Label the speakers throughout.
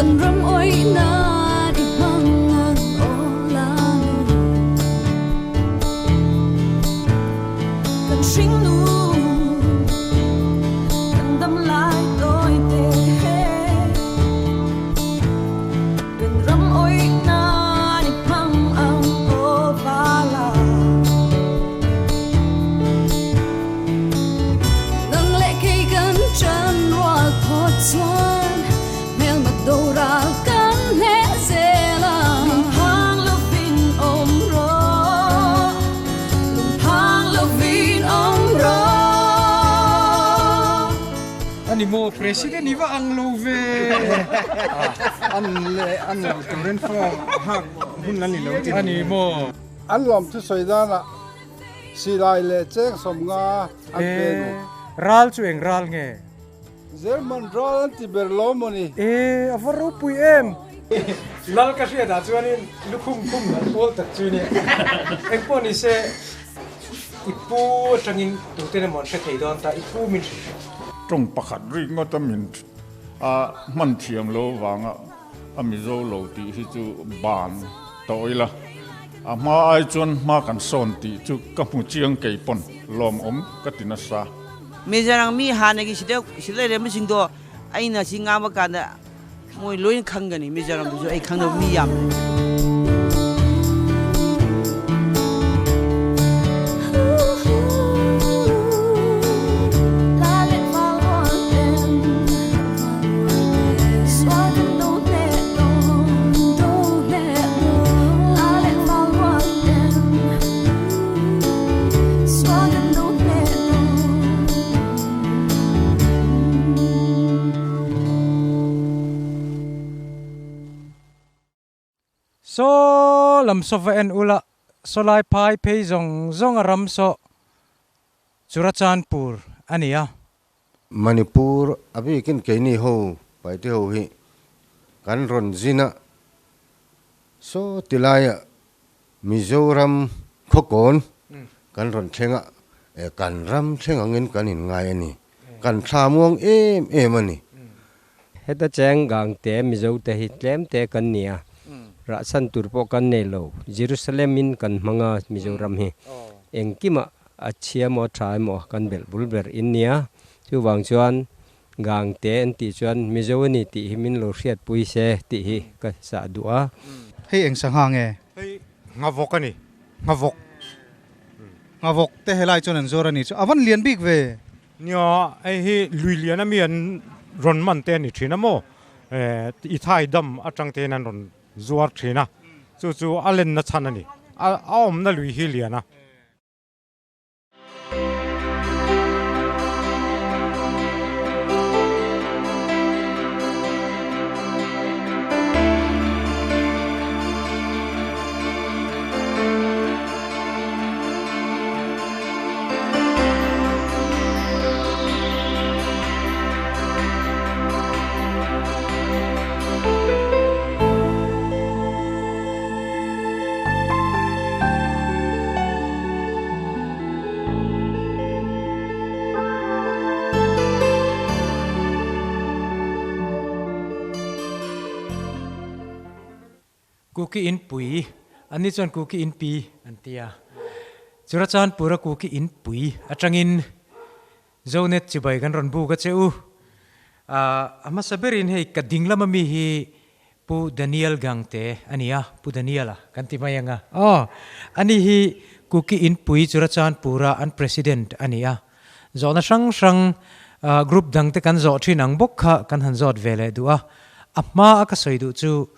Speaker 1: Kan ram awih nan i hmang ang aw lanu. Kan hringnu kan dam lai tawi te. Kan ram awih nan i hmang ang aw vala. Nang leh kei kan ṭan rual phawt chuan hmelma doral kan hleh zel a. Lungphang lovin awm rawh, lungphang lovin awm rawh.
Speaker 2: Ani maw President i va ang lo ve.
Speaker 3: An leh an lo turin form hak hun an ni lo tih.
Speaker 2: Ani maw.
Speaker 3: An lawm thusawi danah Silai leh cheng 50 an pe ni.
Speaker 2: Ral chu eng ral nge?
Speaker 3: German ral an ti ber lo maw ni?
Speaker 2: E, a va ropui em! Lal ka hriatah chuanin lukhum khum an pawl tak chu nia. Engpawh ni se, i pu atangin tuten emaw an hre thei dawn ta, i pu min hre thei.
Speaker 4: Tawng pakhat rik ngawt a min a hman thiam lo vanga A Mizo lo tih hi chu ban tawh ila, a hma ai chuan hma kan sawn tih chu ka hmu chiang kei pawn lawmawm ka ti nasa.
Speaker 5: Mizoram mi hanagi sida sida ꯂꯩꯔꯝꯕꯁꯤꯡꯗꯣ ꯑꯩꯅ ꯁꯤ ꯉꯥꯡꯕ ꯀꯥꯟꯗ ꯃꯣꯏ ꯂꯣꯏꯅ ꯈꯪꯒꯅꯤ ꯃꯤꯖꯣꯔꯥꯝꯗꯁꯨ ꯑꯩ ꯈꯪꯗꯕ ꯃꯤ ꯌꯥꯝ ꯂꯩ꯫
Speaker 2: Saw lam saw va en ula, saw lai phai phei zawng zawng a ram saw Churachandpur a ni a.
Speaker 6: Manipur a bikin keini ho Paite ho hi kan rawn zin a, saw ti laia Mizoram khawkawn kan rawn thleng a, kan ram thleng angin kan inngai a ni. Kan thla muang em em a ni.
Speaker 7: Heta cheng gang te Mizo te hi tlem te kan ni a, rahchhan tur pawh kan nei lo. Jerusalem in kan hmang a Mizoram hi engkimah a chhia emaw a tha emaw kan belh bul ber in nia. Chuvang chuan gang te an tih chuan Mizo a ni tih hi min lo hriatpui se tih hi ka sah duh a.
Speaker 8: Hei eng sangha nge?
Speaker 9: Hei nghavawk a ni, nghavawk.
Speaker 8: Nghavawk te helai chuan an zuar a ni chu a van lian bik ve.
Speaker 9: Nia, hei hi lui lian ami an rawn man te a ni thin a maw? I thai dam atang te hian an rawn zuar thin a, chu chu a lenna chhan a ni. A awmna lui hi lian a.
Speaker 2: Kuki in pui, anni chuan Kuki in pi an ti a. Churachandpura Kuki in pui atangin Zonet chibai kan rawn buk a che u. A hmasa berin hei ka ding lama mi hi Pu Daniel Gangte a ni a, Pu Daniel-a kan ti mai ang a. Aw, ani hi Kuki Inpui Churachandpura an President a ni a. Zawhna hrang hrang group dangte kan zawh thin ang bawk kha kan han zawt ve leh duh a. A hma a ka sawi duh chu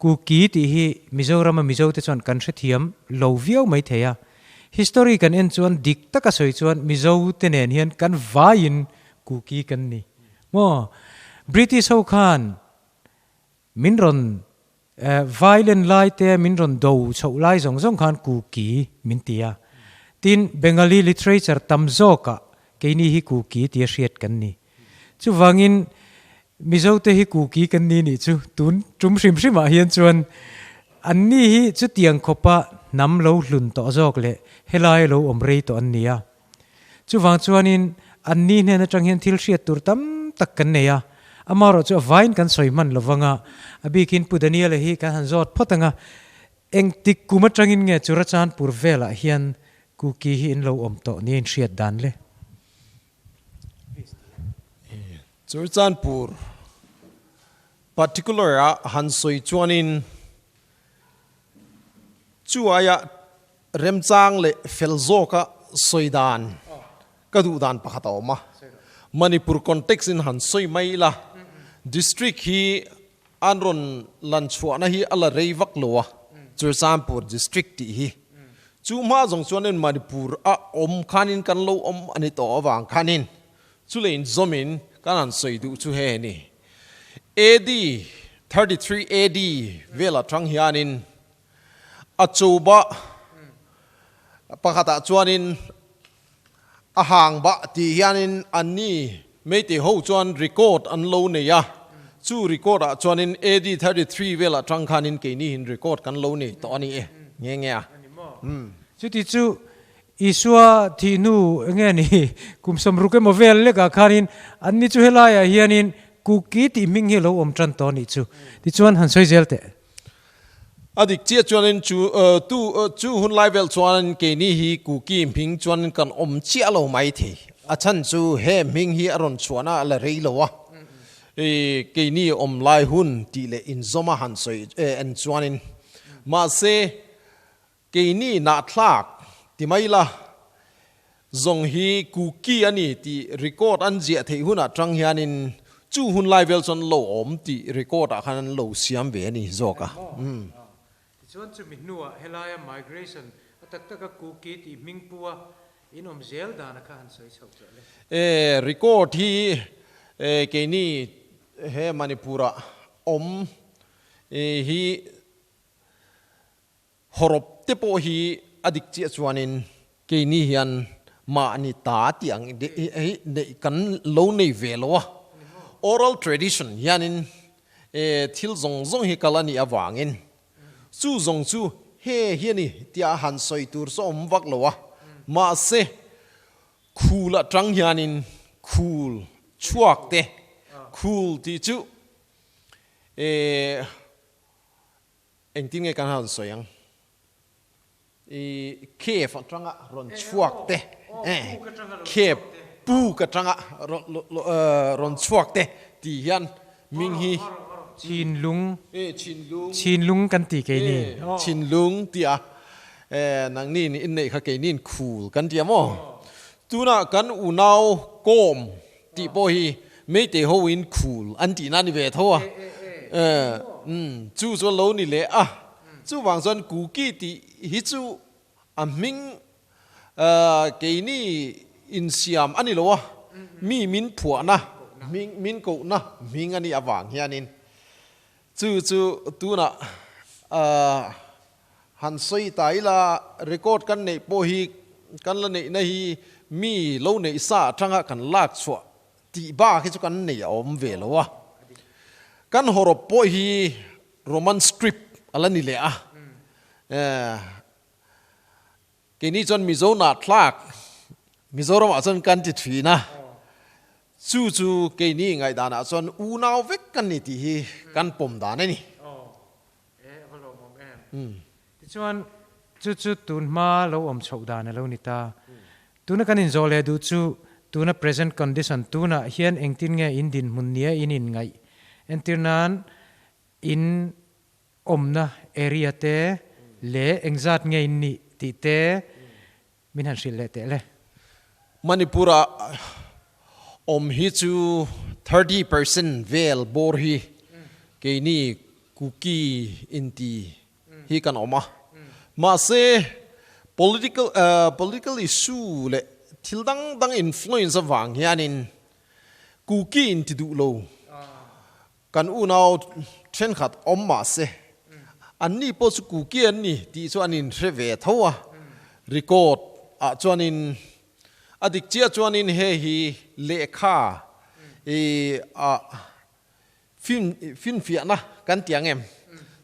Speaker 2: Kuki tih hi Mizorama Mizote chuan kan hrethiam lo viau mai thei a. History kan en chuan dik taka sawi chuan Mizote nen hian kan vaiin Kuki kan ni maw? British ho khan Min rawn violent lai te, min rawn do chhoh lai zawng zawng khan Kuki min ti a. Tin, Bengali literature tam zawkah keini hi Kuki tia hriat kan ni. Chuvangin Mizote hi Kuki kan ni nih chu tun tum hrim hrimah hian chuan anni hi chutiang khawpa hnam lo hlun tawh zawk leh helai lo awm rei tawh an ni a. Chuvang chuanin anni hnen atang hian thil hriat tur tam tak kan nei a. Amaherawhchu a vaiin kan sawi hman lovang a, a bikin Pu Daniel-a hi kan han zawt phawt ang a, engtik kum atangin nge Churachandpur velah hian Kuki hi in lo awm tawh nia in hriat dan le?
Speaker 10: Churachandpur particular a han sawi chuanin chu aia remchang leh fel zawka sawi dan ka duh dan pakhat a awm a. Manipur context in han sawi mai ila, district hi an rawn lan chhuahna hi a la rei vak lo a, Churachandpur district tih hi. Chu hma zawng chuanin Manipur a awm khanin kan lo awm a ni tawh avang khanin chu leh inzawmin kan han sawi duh chu he ni. AD 33 AD vel atang hianin a choba pakhatah chuanin a hang bah tih hianin anni Meitei ho chuan record an lo nei a, chu record ah chuanin AD 33 vel atang khanin keini hin record kan lo nei tawh a ni e nghe nghe a.
Speaker 2: Chuti chu Isua thih hnu enge ni kum sawmruk emaw vel lekah khanin anni chu helaiah hianin Kuki tih hming hi a lo awm tan tawh a nih chu. Tichuan han sawi zel teh.
Speaker 10: A dik chiah chuanin chu tu chu hun lai vel chuanin keini hi Kuki hming chuanin kan awm chiah lo mai thei. A chhan chu he hming hi a rawn chhuahna a la rei lo a, keini awm lai hun tih leh inzawma han sawi en chuanin mahse Keini nahthlak ti mai la, zawng hi Kuki a ni tih record an ziah theih hunah tang hianin chu hun lai vel chuan lo awm tih record ah khan an lo siam ve a ni zawk a.
Speaker 2: Tichuan chumi hnuah helaia migration a tak taka Kuki tih hming pu a in awm zel dan a kha han sawi chhoh teh le.
Speaker 10: E record hi keini he Manipur ah awm hi Hawrawp te pawh hi a dik chiah chuanin keini hian mahni ta tih ang hi neih kan lo nei ve lo a. Oral tradition hianin thil zawng zawng hi kal a nih avangin chu zawng chu he hi a ni tia han sawi tur chu a awm vak lo a. Mahse khul atang hianin khul chhuak te, khul tih chu Engtin nge kan han sawi ang? I cave atanga rawn chhuak te, cave puk atanga rawn chhuak te tih hian hming hi.
Speaker 2: Chinlung, Chinlung kan ti keini.
Speaker 10: Chinlung tih a, nangni in inneih kha keini in khul kan ti a maw? Tunah kan unau kawm Tih pawh hi Meitei ho in khul an tihna a ni ve tho a, chu chu a lo ni leh a, chuvang chuan Kuki tih hi chu a hming keini insiam a ni lo a, mi min phuahna, min kohna hming a nih avang hianin chu chu tunah Han sawi ta ila, record kan neih pawh hi kan la neihna hi mi lo neih sa atanga kan lak chhuah tih bak hi chu kan nei a awm ve lo a. Kan hawrawp pawh hi Roman script a la ni leh a. Keini chuan Mizo nahthlak Mizoramah chuan kan ti thin a, chu chu keini ngaihdanah chuan unau vek kan ni tih hi kan pawm dan a ni.
Speaker 2: E, a va lawmawm em. Tichuan, chu chu tun hma lo awm chhoh dan a lo ni ta. Tuna kan inzawh leh duh chu, tuna present condition tunah hian engtin nge in dinhmun nia in inngaih? Entir nan, in awmna area te leh engzat nge in nih tih te min han hrilh leh teh le.
Speaker 10: Manipur-a awm hi chu 30% vel bawr hi keini Kuki inti hi kan awm a. Mahse, political political issue leh thil dang dang influence avang hianin Kuki inti duh lo Kan unau thenkhat awm mah se, anni pawh chu Kuki an ni tih chu an inhre ve tho a, record ah chuanin a dik chiah chuanin he hi lehkha i ah fin finfiahna kan ti ang em?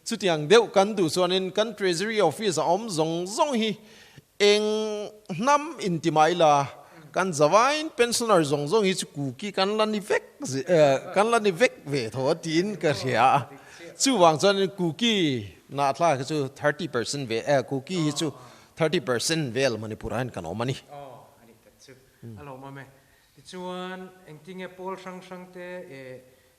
Speaker 10: Chutiang deuh kan duh chuanin kan Treasury Office a awm zawng zawng hi eng hnam inti mai la. Kan zavain pensioner zawng zawng hi chu Kuki kan la ni vek kan la ni vek ve tho a tiin ka hria a. Chuvang chuanin Kuki nahthlak hi chu 30% ve Kuki hi chu 30% vel Manipur ah hian kan awm a ni.
Speaker 2: Aw a nih tak chu a lawmawm e. Tichuan engtinge pawl hrang hrang te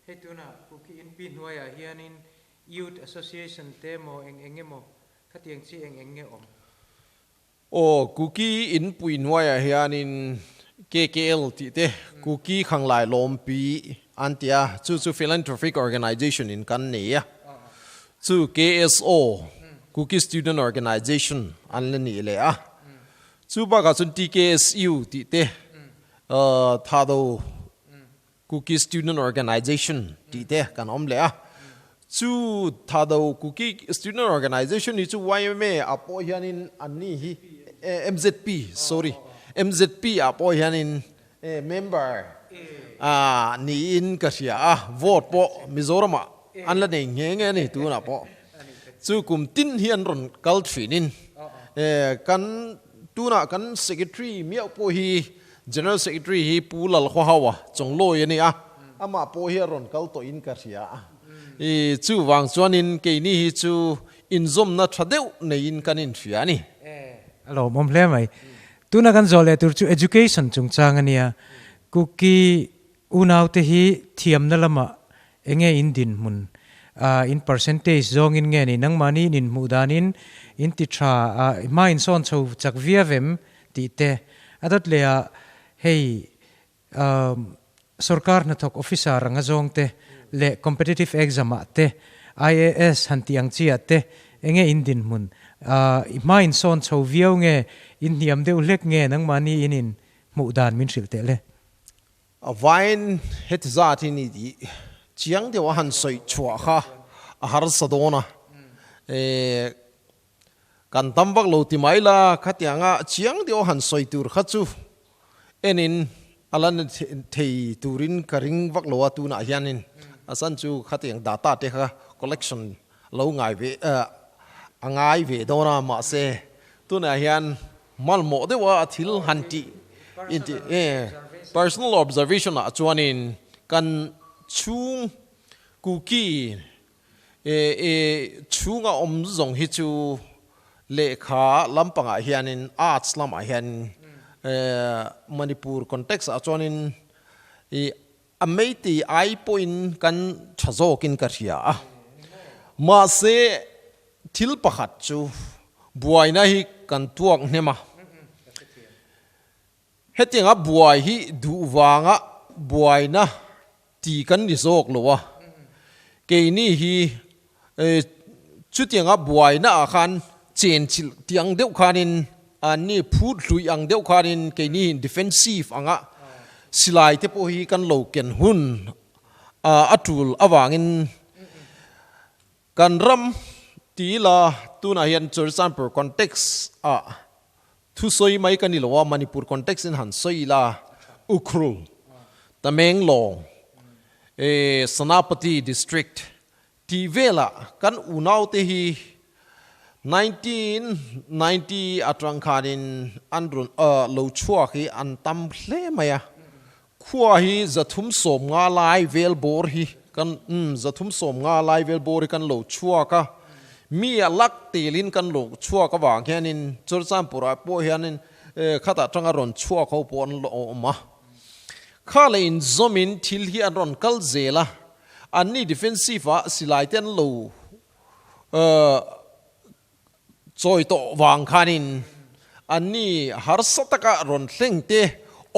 Speaker 2: hei tunah Kuki inpi hnuaiah hianin Youth Association te maw eng eng emaw khatiang chi eng eng nge awm?
Speaker 10: Aw, Kuki inpui hnuaiah hianin KKL tih te, Kuki Khanglai Lawmpi an ti a, chu chu philanthropic organization in kan nei a, chu KSO, Kuki Student Organization an la nih leh a, chu bakah chuan TKSU tih te, Thado Kuki Student Organization tih te kan awm leh a, chu Thado Kuki Student Organization hi chu yma ah pawh hianin anni hi MZP sorry MZP ah pawh hianin member niin ka hria a, vote pawh Mizoram ah an la nei nghe nghe a ni tunah pawh. Chu kum tin hi an rawn kal thinin kan tunah kan Secretary miau pawh hi General Secretary hi Pu Lalkhuahaua Chawnglawi a ni a, amah pawh hi a rawn kal tawhin ka hria a. I chuvang chuanin keini hi chu inzawmna tha deuh neiin kan inhria a ni.
Speaker 2: A lawmawm hle mai. Tuna kan zawh leh tur chu Education chungchang a nia. Kuki unaute hi thiamna lamah enge in dinhmun, in percentage zawngin nge ni, nangmahni in inhmuh danin in ti tha a, hma insawn chho chak viau em? Tih te a dawt leh a, hei sorkar hnathawk officer anga zawng te leh competitive exam ah te IAS han tih ang chi ah te enge in dinhmun i hma in sawn chho viau nge in hniam deuh hlek nge nangmahni in in hmuh dan min hrilh teh le.
Speaker 10: A vain heti zat hi ni tih chiang deuh a han sawi chhuah kha a harsa dawn a, Kan tam vak lo ti mai la, khatianga chiang deuh han sawi tur kha chu enin a la na thei turin ka ring vak lo a, tunah hianin a san chu khatiang data te kha collection lo ngai ve a ngai ve dawn a, mahse tunah hian hmalmawh deuh a thil han tih intih personal observation ah chuanin kan chhung Kuki E chhunga awm zawng hi chu lehkha lampangah hianin arts lamah hian Manipur context ah chuanin i a meitei ai pawhin kan tha zawkin ka hria a. Mahse thil pakhat chu buaina hi kan tuak hnem a. Hetianga buai hi duh vanga buaina ti kan ni zawk lo a, keini hi chutianga buaina ah khan chenchilh tih ang deuh khanin anni phut hluih ang deuh khanin keini hi defensive anga silai te pawh hi kan lo ken hun a tul avangin Kan ram ti ila tunah hian Churachandpur context ah thusawi mai ka ni lo a, Manipur context in han sawi ila Ukhrul, Tamenglong, Senapati district tih velah kan unaute hi 1990 atang khanin an rawn lo chhuak hi an tam hle mai a. Khua hi 350 lai vel bawr hi kan umm 350 lai vel bawr hi kan lo chhuak a, mi a lak telin kan lo chhuak avang hianin Churachandpur-ah pawh hianin khatah tanga rawn chhuak ho pawh an la awm a. Kha leh inzawmin thil hi an rawn kal zel a, anni defensive-ah silai te an lo Chawi tawh vang khanin anni harsa taka rawn thleng te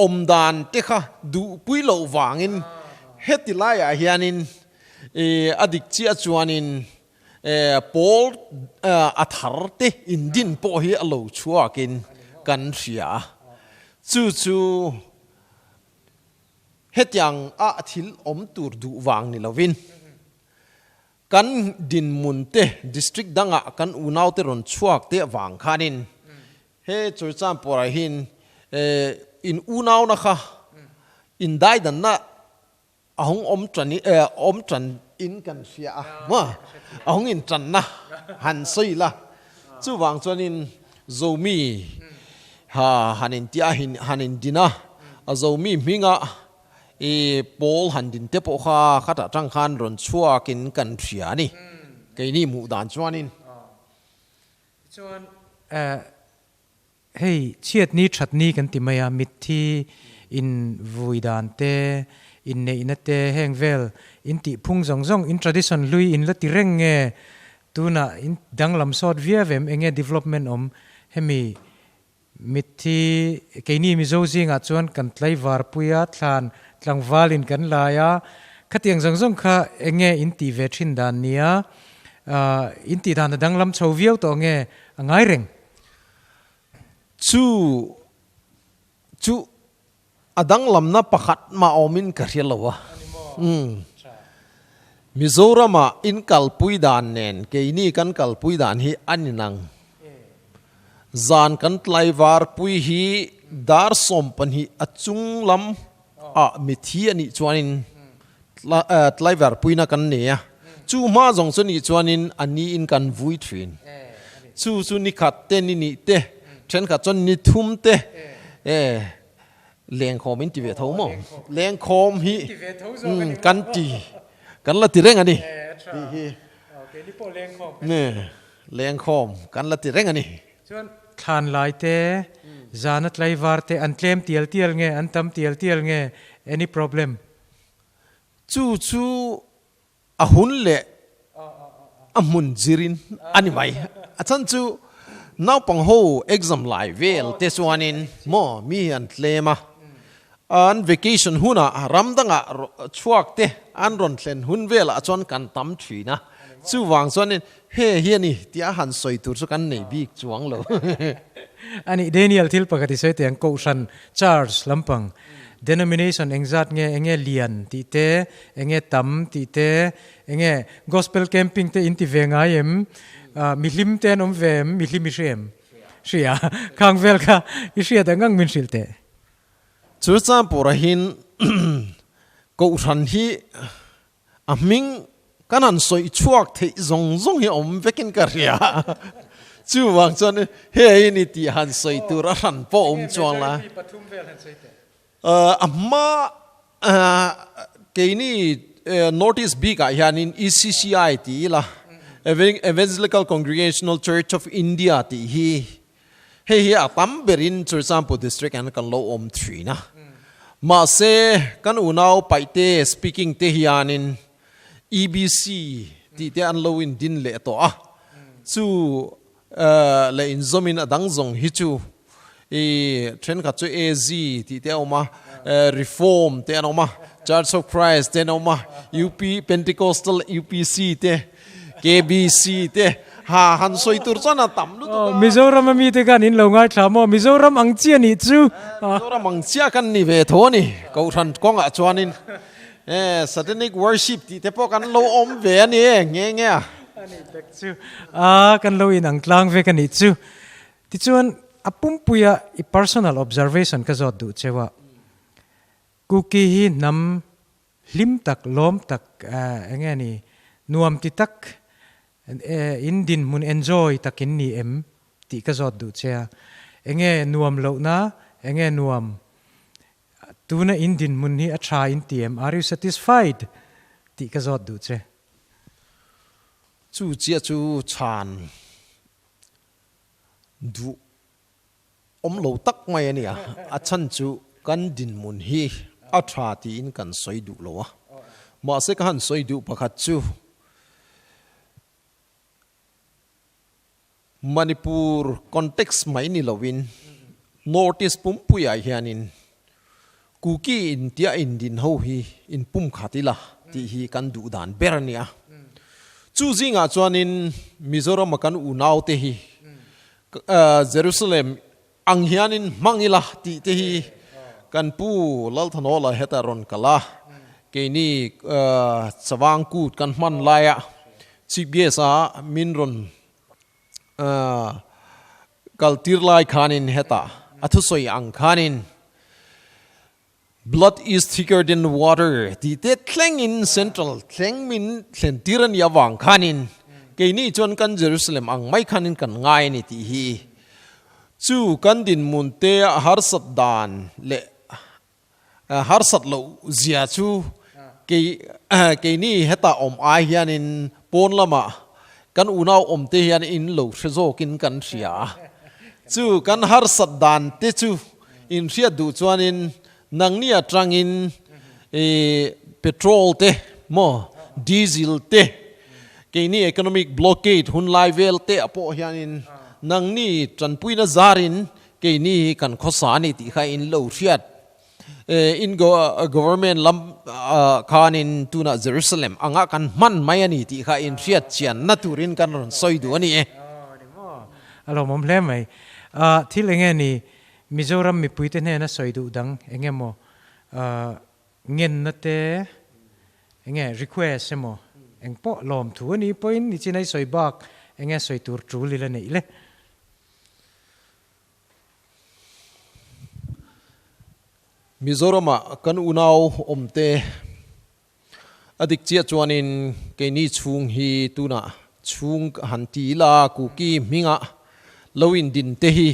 Speaker 10: awm dan te kha duhpui loh vangin heti laiah hianin a dik chiah chuanin pawl a thar te indin pawh hi a lo chhuakin kan hria a. Chu chu hetiang a thil awm tur duh vang ni lovin Kan dinhmun te district dangah kan unaute rawn chhuak te avang khanin he Churachandpur-ah hian in unauna kha indaidanna a hawng awm tan awm tan in kan hria a maw a hawng in tanna han sawi la chuvang chuanin Zomi ha han intia han indin a. A Zomi hminga i pawl han din te pawh kha khatah tang khan rawn chhuakin kan hria a ni, keini hmuh dan chuanin.
Speaker 2: Tichuan, hei chhiatni thatni kan ti mai a, mitthi in vui dan te, inneihna te heng vel in tih phung zawng zawng, in tradition hlui in la ti reng nge, tunah in danglam sawt viau em, enge development awm hemi Mitthi, keini Mizo zingah chuan kan tlaivar pui a, thlan tlangvalin kan lai a, khatiang zawng zawng kha eng nge in tih ve thin dan nia, in tih dan a danglam chho viau tawh nge a ngai reng?
Speaker 10: Chu chu a danglamna pakhat mah awmin ka hria lo a. Umm. Mizorama in kalpui dan nen keini kan kalpui dan hi a ni nang. Zan kan tlaivar pui hi dar 12 a chung lam ah mithi a nih chuanin tlaivar puina kan nei a, chu hma zawng chu nih chuanin a ni in kan vui thin. Chu chu ni khat te ni nih te thenkhat chuan ni thum te lengkhawm in ti ve tho maw? Lengkhawm hi kan ti kan la ti reng a ni tih hi. Lengkhawm kan la ti reng a ni.
Speaker 2: Chuan thlan lai te, zana tlaivar te an tlem tial tial nge, an tam tial tial nge, any problem?
Speaker 10: Chu chu a hun leh a hmun zirin a ni mai. A chhan chu naupang ho exam lai vel te chuanin maw mi hi an tlem a, an vacation hunah ram dangah chhuak te an rawn thlen hun velah chuan kan tam thin a, chuvang chuanin he hi a ni tia han sawi tur chu kan nei bik chuang lo.
Speaker 2: A nih Daniel thil pakhat i sawi teh ang Kohhran Church lampang Denomination engzat nge enge lian tih te enge tam tih te enge Gospel camping te in ti ve ngai em mihlim te an awm ve em mihlim i hria em hria khang vel kha i hriat ang ang min hrilh teh.
Speaker 10: Chu Champura hin Kohhran hi a hming kan han sawi chhuak theih zawng zawng hi awm vekin ka hria. Chuvang chuan he hi ni tih han sawi tur a hran pawh awm chuang la. A hma keini North East bikah hianin ECCI ti ila Evangelical Congregational Church of India tih hi Hei hi a tam berin Churchampu District an kan lo awm thin a. Mahse, kan unau paihte speaking te hianin EBC tih te an lo in din leh tawh a. Chu leh inzawmin a dang zawng hi chu i thenkhat chu AZ tih te a awm a, Reform te an awm a, Church of Christ te an awm a, UP Pentecostal UPC te, KBC te ha han sawi tur chuan a tam lutuk
Speaker 2: a. Mizoram a mite khan in lo ngaithla maw? Mizoram ang chiah nih chu.
Speaker 10: Mizoram ang chiah kan ni ve tho a ni. Kohhran kawngah chuanin Satanic worship tih te pawh kan lo awm ve a ni e, nge nge a.
Speaker 2: A nih tak chu. A kan lo inang tlang vek a nih chu. Tichuan a pumpuia i personal observation ka zawt duh cheu a. Kuki hi hnam Hlim tak, lawm tak, eng nge ni, nuam ti tak, in dinhmun enjoy tak in ni em tih ka zawt duh che a. Eng nge nuam lohna, eng nge nuam, tuna in dinhmun hi a tha in ti em, are you satisfied tih ka zawt duh che.
Speaker 10: Chu chiah chu chhan duh Awm lo tak mai a nia, a chhan chu kan dinhmun hi a tha tiin kan sawi duh lo a. Mahse ka han sawi duh pakhat chu Manipur context mai ni loin North East pumpuiah hianin Kuki in tia indin ho hi in pumkhat ila tih hi kan duh dan ber a nia. Chu zingah chuanin Mizorama kan unaute hi Jerusalem ang hianin hmang ila tih te hi kan pu Lalthanawla heta rawn kal a, keini Chavang kut kan hman laia Chief Guest a min rawn kal tir lai khanin heta a thusawi ang khanin Blood is thicker than water tih te thlengin Central thleng min thlen tir a nih avang khanin keini chuan kan Jerusalem ang mai khanin kan ngai a ni tih hi chu kan dinhmun te a harsat dan leh Harsat loh zia chu kei keini heta awm ai hianin pawn lamah kan unau awm te hian in lo hre zawkin kan hria a. Chu kan harsat dan te chu in hriat duh chuanin nangni atangin petrol te maw diesel te keini economic blockade hun lai vel te ah pawh hianin nangni tanpuina zarin keini hi kan khawsa a ni tih kha in lo hriat. In government lam khanin tunah Jerusalem anga kan hman mai a ni tih kha in hriat chianna turin kan rawn sawi duh a ni e.
Speaker 2: A lawmawm hle mai. Thil enge ni Mizoram mipuite hnena sawi duh dang enge maw ngenna te enge request emaw eng pawh lawm thu a ni pawhin nichin a i sawi bak enge sawi tur tul ila neih le.
Speaker 10: Mizoramah kan unau awmte a dik chiah chuanin keini chhung hi tunah chhung han ti ila Kuki hmingah lo indin te hi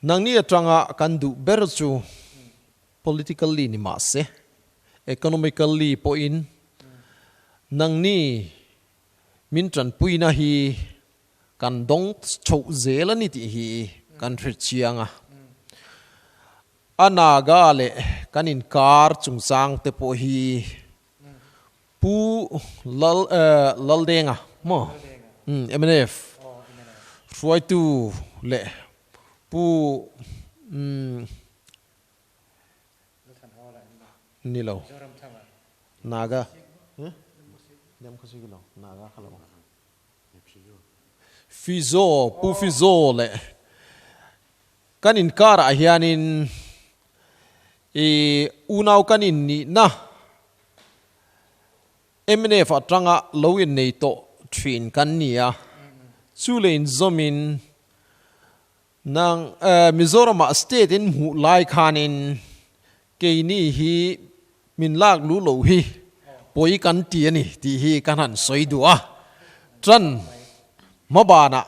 Speaker 10: nangni atanga kan duh ber chu politically ni mahse economically pawhin nangni Min tanpuina hi kan dawng chhoh zel a ni tih hi kan hre chiang a. A Naga leh kan inkar chungchang te pawh hi Pu Lal Laldenga maw mnf hruaitu leh Pu Ni lo. Naga. Fizo, Pu Fizo leh kan inkarah hianin i unau kan innihna mnf atanga lo innei tawh thin kan ni a, chu leh inzawmin Nang Mizoramah state in hmuh lai khanin keini hi min lak luh loh hi pawi kan ti a ni tih hi kan han sawi duh a. Tan hmabanah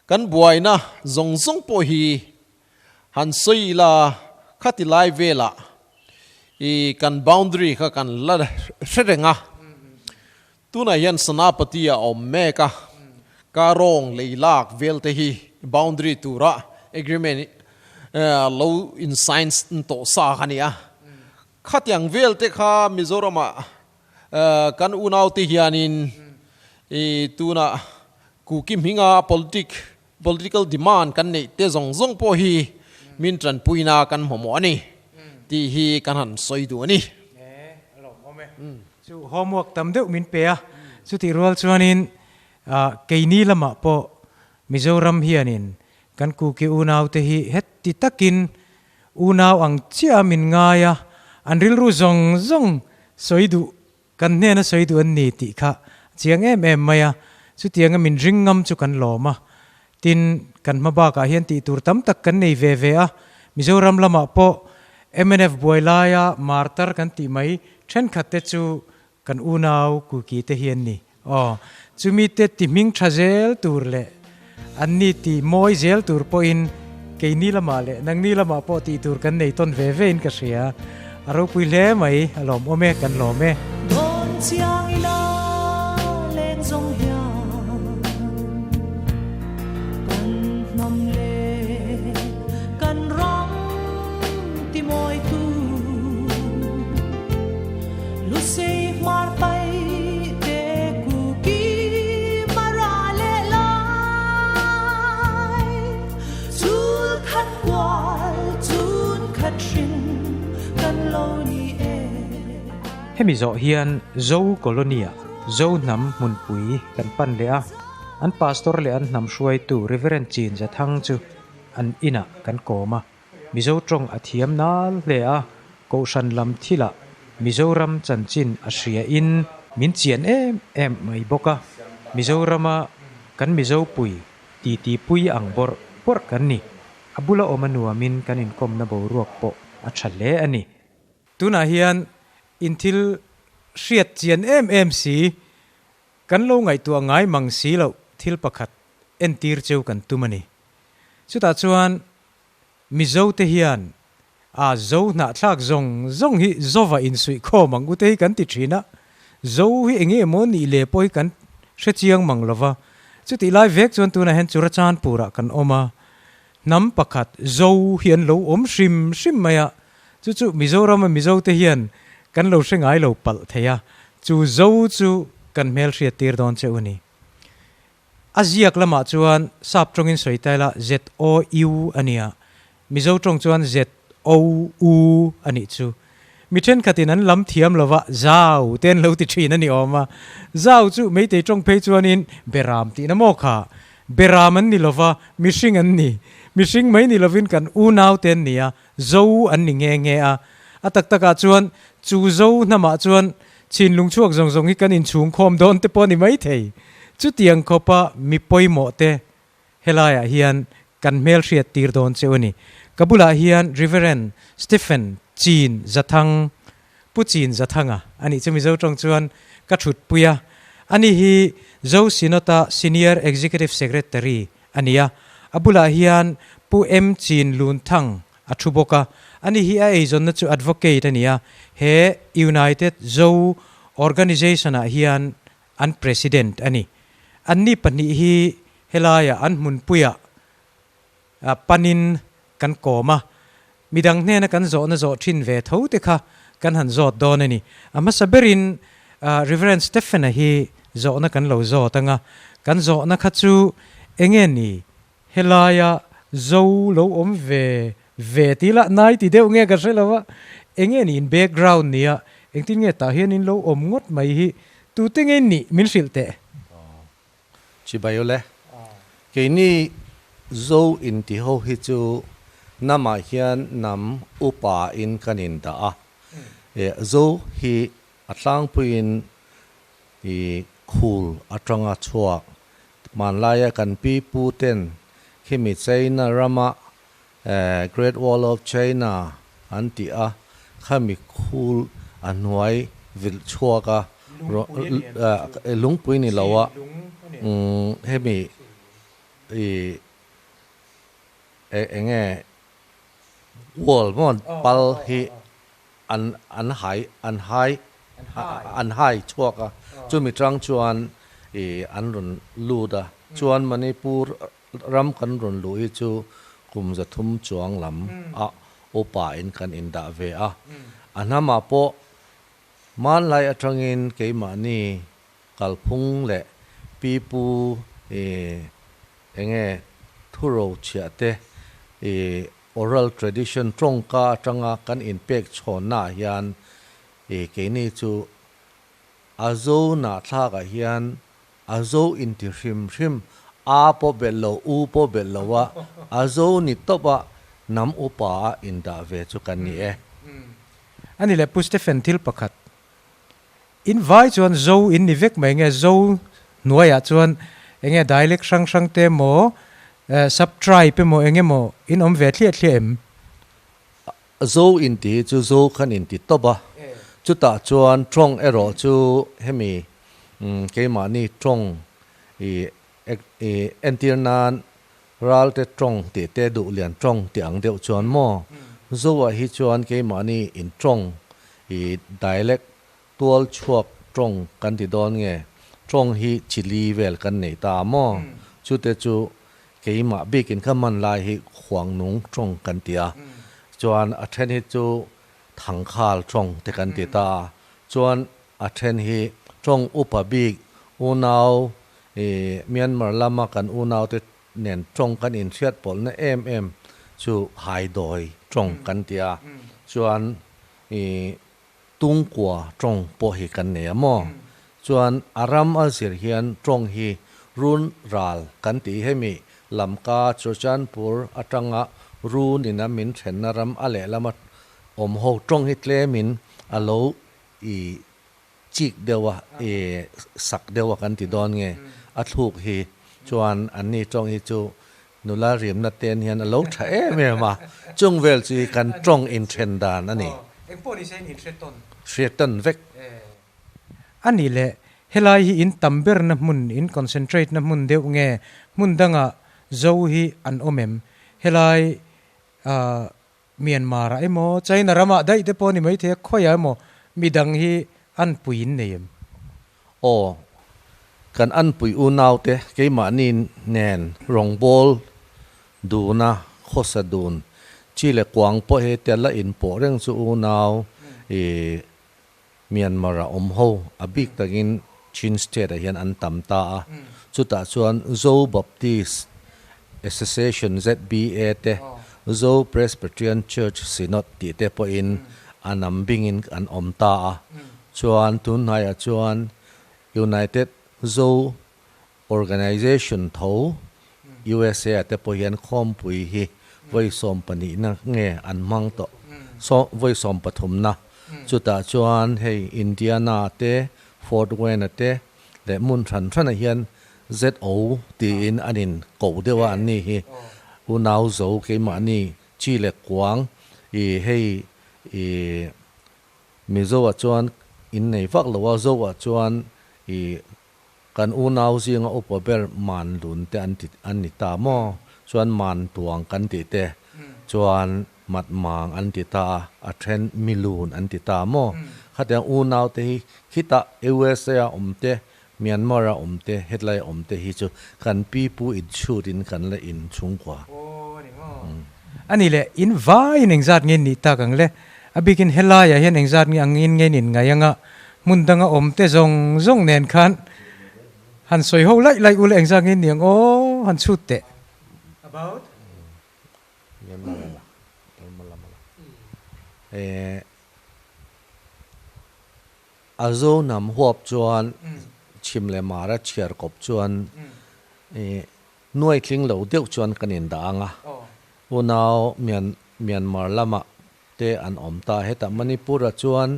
Speaker 10: kan buaina zawng zawng pawh hi han sawi ila khati lai velah i kan boundary kha kan la hre reng a. Tunah hian Sanapati a awm mek a, Karong lei lak vel te hi boundary tura agreement lo in sign tawh sa kha nia. Khatiang vel te kha Mizoramah kan unaute hianin tunah Kuki hminga politic political demand kan neih te zawng zawng pawh hi min tanpuina kan hmawmawh a ni tih hi kan han sawi duh a ni.
Speaker 2: Chu homework tam deuh min pe a, chutih rual chuanin keini lamah pawh Mizoram hianin kan Kuki unaute hi heti takin unau ang chiah a min ngai a, an rilru zawng zawng sawi duh Kan hnena sawi duh an ni tih kha a chiang em em mai a, chutianga min ring ngam chu kan lawm a. Tin, kan hma bakah hian tih tur tam tak kan nei ve ve a, Mizoram lamah pawh mnf buai laia martar kan tih mai thenkhat te chu kan unau Kuki te hi an ni. Aw, chumi te ti hming tha zel tur leh an ni ti mawi zel tur pawhin keini lamah leh nangni lamah pawh tih tur kan nei tawn ve ve in ka hria. A ropui hle mai, a lawmawm e, kan lawm e.
Speaker 11: Dawn chiang ila leng zawng hian kan hnam leh kan ram ti mawi tu Lusei hmar pai te kuki mara leh lai Chul khat kual chun khat hring kan lo ni e.
Speaker 2: Hemi zawh hian Zo Colony-ah Zo hnam hmunpui kan pan leh a, an pastor leh an hnam hruaitu Reverend Chin Zathang chu an inah kan kawm a. Mizo tawng a thiam nal hle a, Kohhran lam thilah Mizoram chanchin a hria in min chian em em mai bawk a, Mizorama kan Mizo pui titi pui ang bawrh bawrh kan ni. A bula awm a nuamin kan inkawmna boruak pawh a tha hle a ni. Tunah hian in thil hriat chian em em si, kan lo ngaihtuah ngai mang si loh thil pakhat entir cheu kan tum a ni. Chutah chuan. Mizo te hian a Zo hnahthlak zawng zawng hi Zova insuih khawm ang u te hi kan ti thin a, Zo hi enge emaw nih leh pawh hi kan hre chiang mang lo va. Chutih lai vek chuan tunah hian Churachandpur-ah kan awm a, hnam pakhat Zo hi an lo awm hrim hrim mai a, chu chu Mizorama Mizo te hian kan lo hre ngai lo palh thei a, chu Zo chu kan hmelhriat tir dawn che u ni. A ziak lamah chuan sap tawngin sawi ta ila ZOU a nia, Mizo tawng chuan ZOU a nih chu. Mi thenkhatin an lam thiam lova Zau te an lo ti thin a ni awm a. Zau chu Meitei tawng phei chuanin Beram tihna maw kha? Beram an ni lova, mihring an ni. Mihring mai ni lovin kan unau te an ni a, Zo an ni nghe nghe a. A tak takah chuan chu Zo hnamah chuan Chinlung chhuak zawng zawng hi kan inchhung khawm dawn te pawh a ni maithei. Chutiang khawpa mi pawimawh te helaiah hian kan hmelhriat tir dawn cheu a ni. Ka bulah hian Reverend Stephen Chin Zathang, Pu Chin Zathanga a nih chu Mizo tawng chuan ka thutpui a. Ani hi Zo Synod-a Senior Executive Secretary a ni a. A bulah hian Pu M Chin Lunthang a thu bawk a, ani hi a eizawnna chu advocate a ni a, he United Zo Organization ah hian an president a ni. Anni pahnih hi helaiah an hmunpuiah panin kan kawm a, midang hnena kan zawhna zawh thin ve tho te kha kan han zawt dawn a ni. A hmasa berin Reverend Stephen-a hi zawhna kan lo zawt ang a, kan zawhna kha chu enge ni Helaia Zo lo awm ve ve tih lah nai ti deuh nge ka hre lo a, eng nge niin background nia, engtin nge tah hian in lo awm ngawt mai hi, tute nge nih min hrilh teh?
Speaker 12: Chibai ule, keini Zo inti ho hi chu namah hian nam upa in kan indah a, Zo hi a tlangpuiin I khul atanga chhuak hmanlaia kan pi pu ten khimi China rama Great Wall of China an tih a khami khul a hnuai vilh chhuak a lungpui ni lo a hemi i enge wall maw pal hi an an hai an hai an hai chhuak a, chumi tang chuan ih an rawn lut a, chuan Manipur ram kan rawn luh hi chu kum zathum chuang lam a upa in kan indah ve a, a hnamah pawh hmanlai atangin keimahni kalphung leh pipu ih enge thuro chhiah te ih Oral tradition tawngka atanga kan inpek chhawnnaah hian i keini chu a zo nahthlakah hian a zo inti hrim hrim, a pawh belh lo, u pawh belh lo a, a zo ni tawp a hnam upa a indah ve chu kan ni e.
Speaker 2: A ni leh Pu Stephen thil pakhat in vai chuan zo in ni vek mai nge zo hnuaiah chuan enge dialect hrang hrang te emaw sub tribe emaw eng emaw in awm ve thliah thliah em?
Speaker 12: Zo in tih hi chu zo khan in ti tawp a, chutah chuan tawng erawh chu hemi keimahni tawng i entir nan ralte tawng tih te duhlian tawng tih ang deuh chuan maw Zoah hi chuan keimahni in tawng i dialect Tual chhuak tawng kan ti dawn nge? Tawng hi chili vel kan nei ta maw? Chute chu keimah bikin ka man lai hi Khuangnung tawng kan ti a, chuan a then hi chu Thangkhal tawng te kan ti ta a, chuan a then hi tawng upa bik unau i Myanmar lama kan unaute nen tawng kan inhriat pawlhna em em chu Haidawi tawng kan ti a, chuan i Tungkua tawng pawh hi kan nei a maw? Chuan a ram a zir hian tawng hi run ral kan tih hemi Lamka Churchandpur atanga run in a min thenna ram a lehlama awm ho tawng hi tlemin a lo i chik deuh a, i sak deuh a kan ti dawn nge a thluk hi chuan anni tawng hi chu Nula riamna ten hian a lo tha em em a, chung vel chu kan tawng inthen dan a ni.
Speaker 2: Eng pawh ni se in inhre tawn.
Speaker 12: Hre tawn vek.
Speaker 2: A nih leh, helai hi in tam berna hmun, in concentrate na hmun deuh nge hmun dangah Zo hi an awm em? Helai. Myanmar ah emaw China ramah daih te pawh ni maithei a khawiah emaw midang hi an pui in nei em?
Speaker 12: Aw, kan anpui unaute keimahni nen rawngbâwl duna khawsa dun chi leh kuang pawh he tel a inpawh reng chu unau i Myanmar a awm ho a bik takin Chin State ah hian an tam ta a, chutah chuan Zo Baptist Association, ZBA, te, Zo Presbyterian Church Synod tih te pawhin a nam bingin an awm ta a, chuan tunhnaiah chuan United Zo Organization tho USA ah te pawh hian khawmpui hi vawi 12na nge an hmang tawh, vawi 13na. Chutah chuan hei Indiana te, Fort Wayne te leh hmun hran hranah hian ZO tiin an in ko deuh a an ni hi. Unau zo keimahni chi leh kuang i hei i Mizo ah chuan in nei vak lo a, Zo ah chuan i Kan unau zinga upa ber man lun te an ti an ni ta maw? Chuan man tuang kan tih te chuan mat mang an ti ta a, a then mi lun an ti ta maw? Khatiang unau te hi khitah USA a awm te, Myanmar a awm te, hetlai a awm te hi chu kan pi pu inchhut in kan la in chhungkua.
Speaker 2: A nih leh in vaiin engzat nge nih tak ang le? A bikin helaiah hian engzat nge angin nge in ngai anga hmun danga awm te zawng zawng nen khan han sawi ho laih laih ula engzat nge nih ang aw han chhut teh. About.
Speaker 12: A zo hnam huap chuan chhim leh mara chhiar kawp chuan Nuai tling lo deuh chuan kan indah ang a, unau Myanmar lamah te an awm ta. Hetah Manipur-ah chuan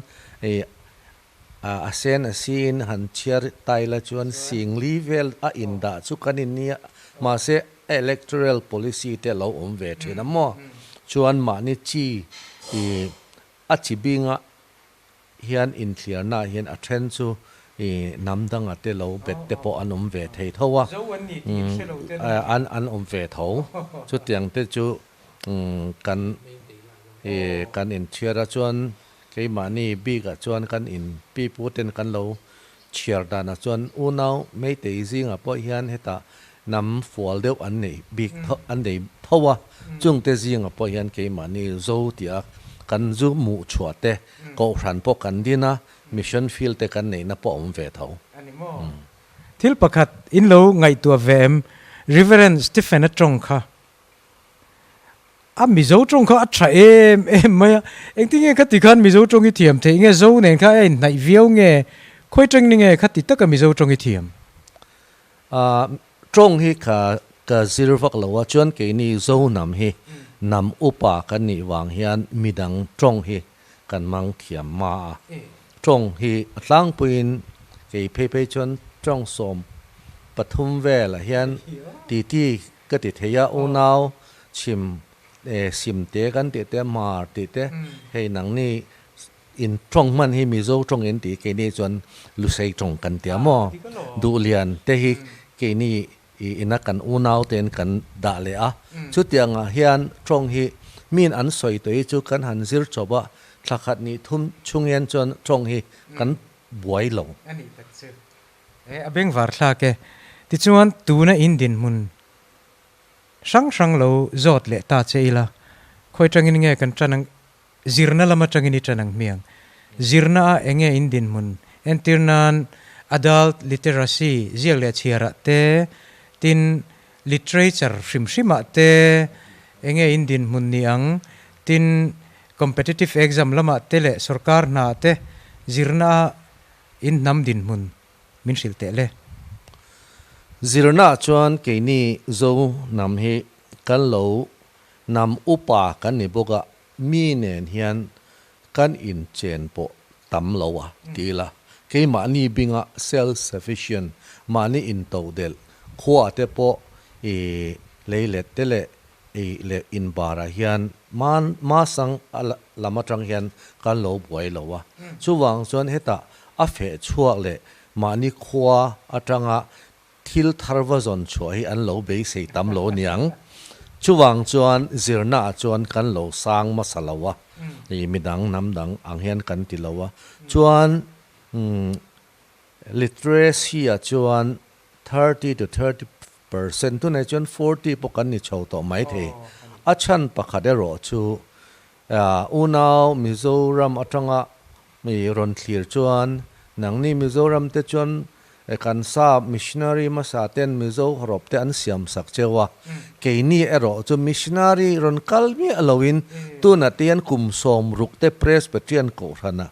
Speaker 12: a sen a siin han chhiar tai la chuan singli vel a indah chu kan innia. Mahse, electoral policy te a lo awm ve thin a maw? Chuan mahni chi a chi binga hian inthliarnaah hian a then chu i hnam danga te lo bet te pawh an awm ve thei tho a, an an awm ve tho. Chutiang te chu kan i kan inchhiar a chuan keimahni bikah chuan kan in pi pu ten kan lo chhiar danah chuan unau Meitei zingah pawh hian hetah hnam fual deuh an nei bik an nei tho a, chungte zingah pawh hian keimahni Zo tia kan zu hmuh chhuah te Kohhran pawh kan din a, mission field te kan neihna pawh a awm ve tho.
Speaker 2: Thil pakhat in lo ngaihtuah ve em? Reverend Stephen-a tawng kha a Mizo tawng kha a tha em em mai a, engtin nge khati khan Mizo tawng i thiam theih nge, Zo nen kha a inhnaih viau nge, khawi tang ni nge khati taka Mizo tawng i thiam?
Speaker 12: Tawng hi ka ka zir vak lo a, chuan keini Zo hnam hi hnam upa kan nih vang hian midang tawng hi kan mang thiam ma a. Tawng hi a tlangpuiin kei phei phei chuan tawng 13 velah hian titi ka ti thei a, unau chhim sim te kan tih te, mar tih te, hei nangni In tawng hman hi Mizo tawng in tih keini chuan Lusei tawng kan tia maw? Duhlian te hi keini i ina kan unau tein kan dah leh a. Chutiangah hian tawng hi min an sawi tawh hi chu kan han zir chawp a, thla khat nih thum chhung hian chuan tawng hi kan buai lo.
Speaker 2: A nih tak chu. E, a bengvar thlak e. Tichuan tuna in dinhmun hrang hrang lo zawt leh ta che ila, khawi tangin nge kan tan ang Zirna lam atangin i tan ang hmiang. Zirna a enge in dinhmun? Entir nan Adult Literacy ziak leh chhiarah te, tin Literature hrim hrimah te enge in dinhmun ni ang? Tin Competitive Exam lamah te leh sorkar hnaah te zirna a in hnam dinhmun min hrilh teh le.
Speaker 12: Zirna ah chuan keini Zo hnam hi kan lo Hnam upa kan ni bawk a, mi nen hian kan inchen pawh tam lo a ti ila, keimahni binga self sufficient, mahni intodelh, khua te pawh i leilet te leh i leh inbarah hian man masang a lam atang hian kan lo buai lo a. Chuvang chuan hetah a feh chhuak leh mahni khua atanga Thil thar va zawn chhuah hi an lo beisei tam lo aniang. Chuvang chuan zirna ah chuan kan lo sang hmasa lo a, ih midang hnam dang ang hian kan ti lo a. Chuan literacy ah chuan 30 to 30% tunah chuan 40 pawh kan ni chho tawh mai thei. A chhan pakhat erawh chu unau Mizoram atanga Mi rawn thlir chuan, Nangni Mizoram te chuan kan sa missionary hmasa ten Mizo rawp te an siam sak cheu a, keini erawh chu missionary rawn kal miah loin tuna te hian kum 60 te Presbyterian Kohhrana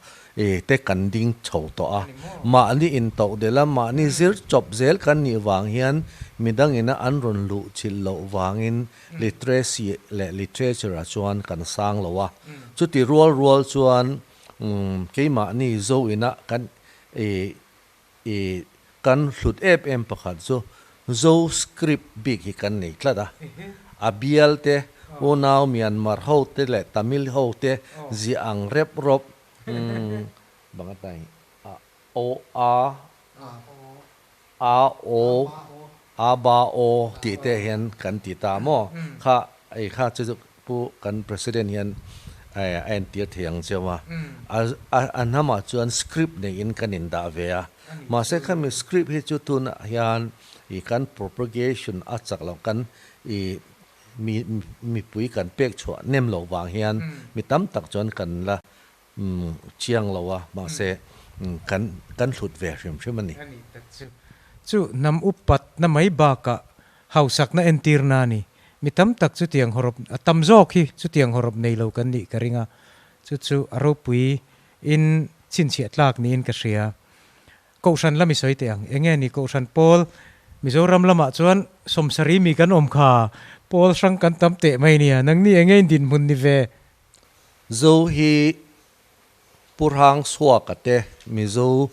Speaker 12: te kan ding chho tawh a. Mahni intoh delh a, mahni zir chawp zel kan nih vang hian midangina an rawn luh chilh loh vangin literacy leh literature ah chuan kan sang lo a. Chuti rual rual chuan Keimahni Zo ina kan i i kan hlut em em pakhat chu Zo script bik hi kan nei tlat a. A bial te, unau Myanmar ho te leh Tamil ho te ziah ang rep rawp bang atan hi a o a a o a ba o tih te hian kan ti ta maw? Kha ei kha chu chu pu kan president hian a entir thei ang cheu a. A a hnamah chuan script neiin kan indah ve a. Mahse khami script hi chu tunah hian i kan propagation a chak loh kan i mi mipui kan pek chhuah nem loh vang hian mi tam tak chuan kan la Chiang lo a, mahse kan kan hlut ve hrim hrim a ni.
Speaker 2: A nih tak chu. Chu hnam upat na mai bakah hausakna entir na a ni. Mi tam tak chutiang hawrawp, a tam zawk hi chutiang hawrawp nei lo kan nih ka ring a. Chu chu a ropui in chhinchhiah tlak niin ka hria. Kohhran lam i sawi teh ang. Enge ni Kohhran pawl Mizoram lamah chuan sawmsarih mi kan awm kha, pawl hrang kan tam teh mai nia. Nangni enge in dinhmun ni ve?
Speaker 12: Zo hi Pu Hrang Suaka te Mizo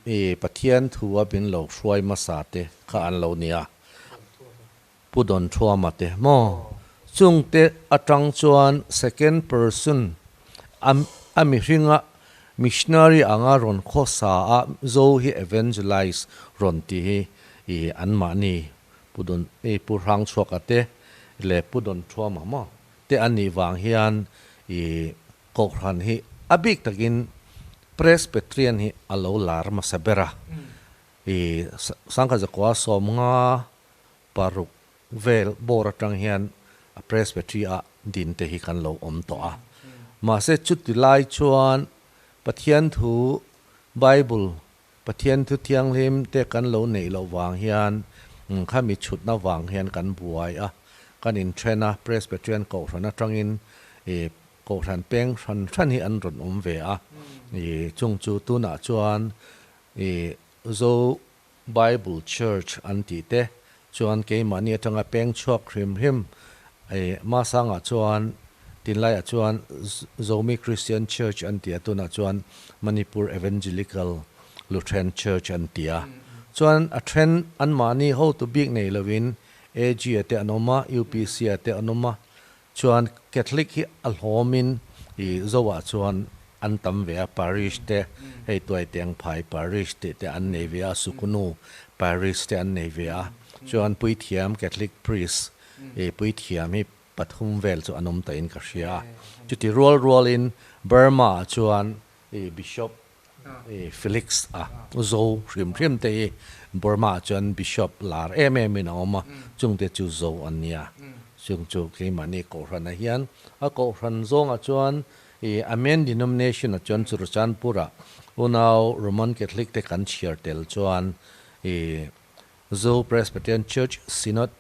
Speaker 12: i Pathian thu a min lo hruai hmasa te kha an lo nia. Pu Dawnthuama te maw? Chung te atang chuan second person a a mihringa missionary anga rawn khawsa a Zo hi evangelize rawn ti hi i anmahni Pu Dawn i Pu Hrang Suaka te leh Pu Dawnthuama maw? Te an nih vang hian i Kohhran hi a bik takin Presbyterian hi a lo lar hmasa ber a. I Sangha Zakua 56 vel bawr atang hian a Presbytery a din te hi kan lo awm tawh a. Mahse chuti lai chuan Pathian thu Bible Pathian thu thianghlim te kan lo neih loh vang hian khami chhutna vang hian kan buai a, kan inthen a, Presbyterian Kohhran atangin ih Kohhran peng hran hran hi an rawn awm ve a, ih chung chu tunah chuan ih Zo Bible Church an tih te chuan keimahni atanga peng chhuak hrim hrim ih Masangah chuan Tinlaiah chuan Zomi Christian Church an ti a, tunah chuan Manipur Evangelical Lutheran Church an ti a. Chuan a then anmahni hotu bik nei loin AG-a te an awm a, UPC-a te an awm a, chuan Catholic hi a hlawmin ih Zoah chuan an tam ve a, Parish te, hei Tuaitengphai Parish tih te an nei ve a, Sukunu Parish te an nei ve a, chuan Puithiam Catholic Priest ih Puithiam hi Pathum vel chu an awm tawhin ka hria. Chuti rual rualin Burma ah chuan i Bishop i Felix a Zo hrim hrim te hi Burma ah chuan Bishop lar em em in a awm a, chung te chu Zo an nia. Chung chu keimahni Kohhran ah hian a Kohhran zawngah chuan i a main denomination ah chuan Churachandpur ah unau Roman Catholic te kan chhiar tel chuan i Zo Presbyterian Church Synod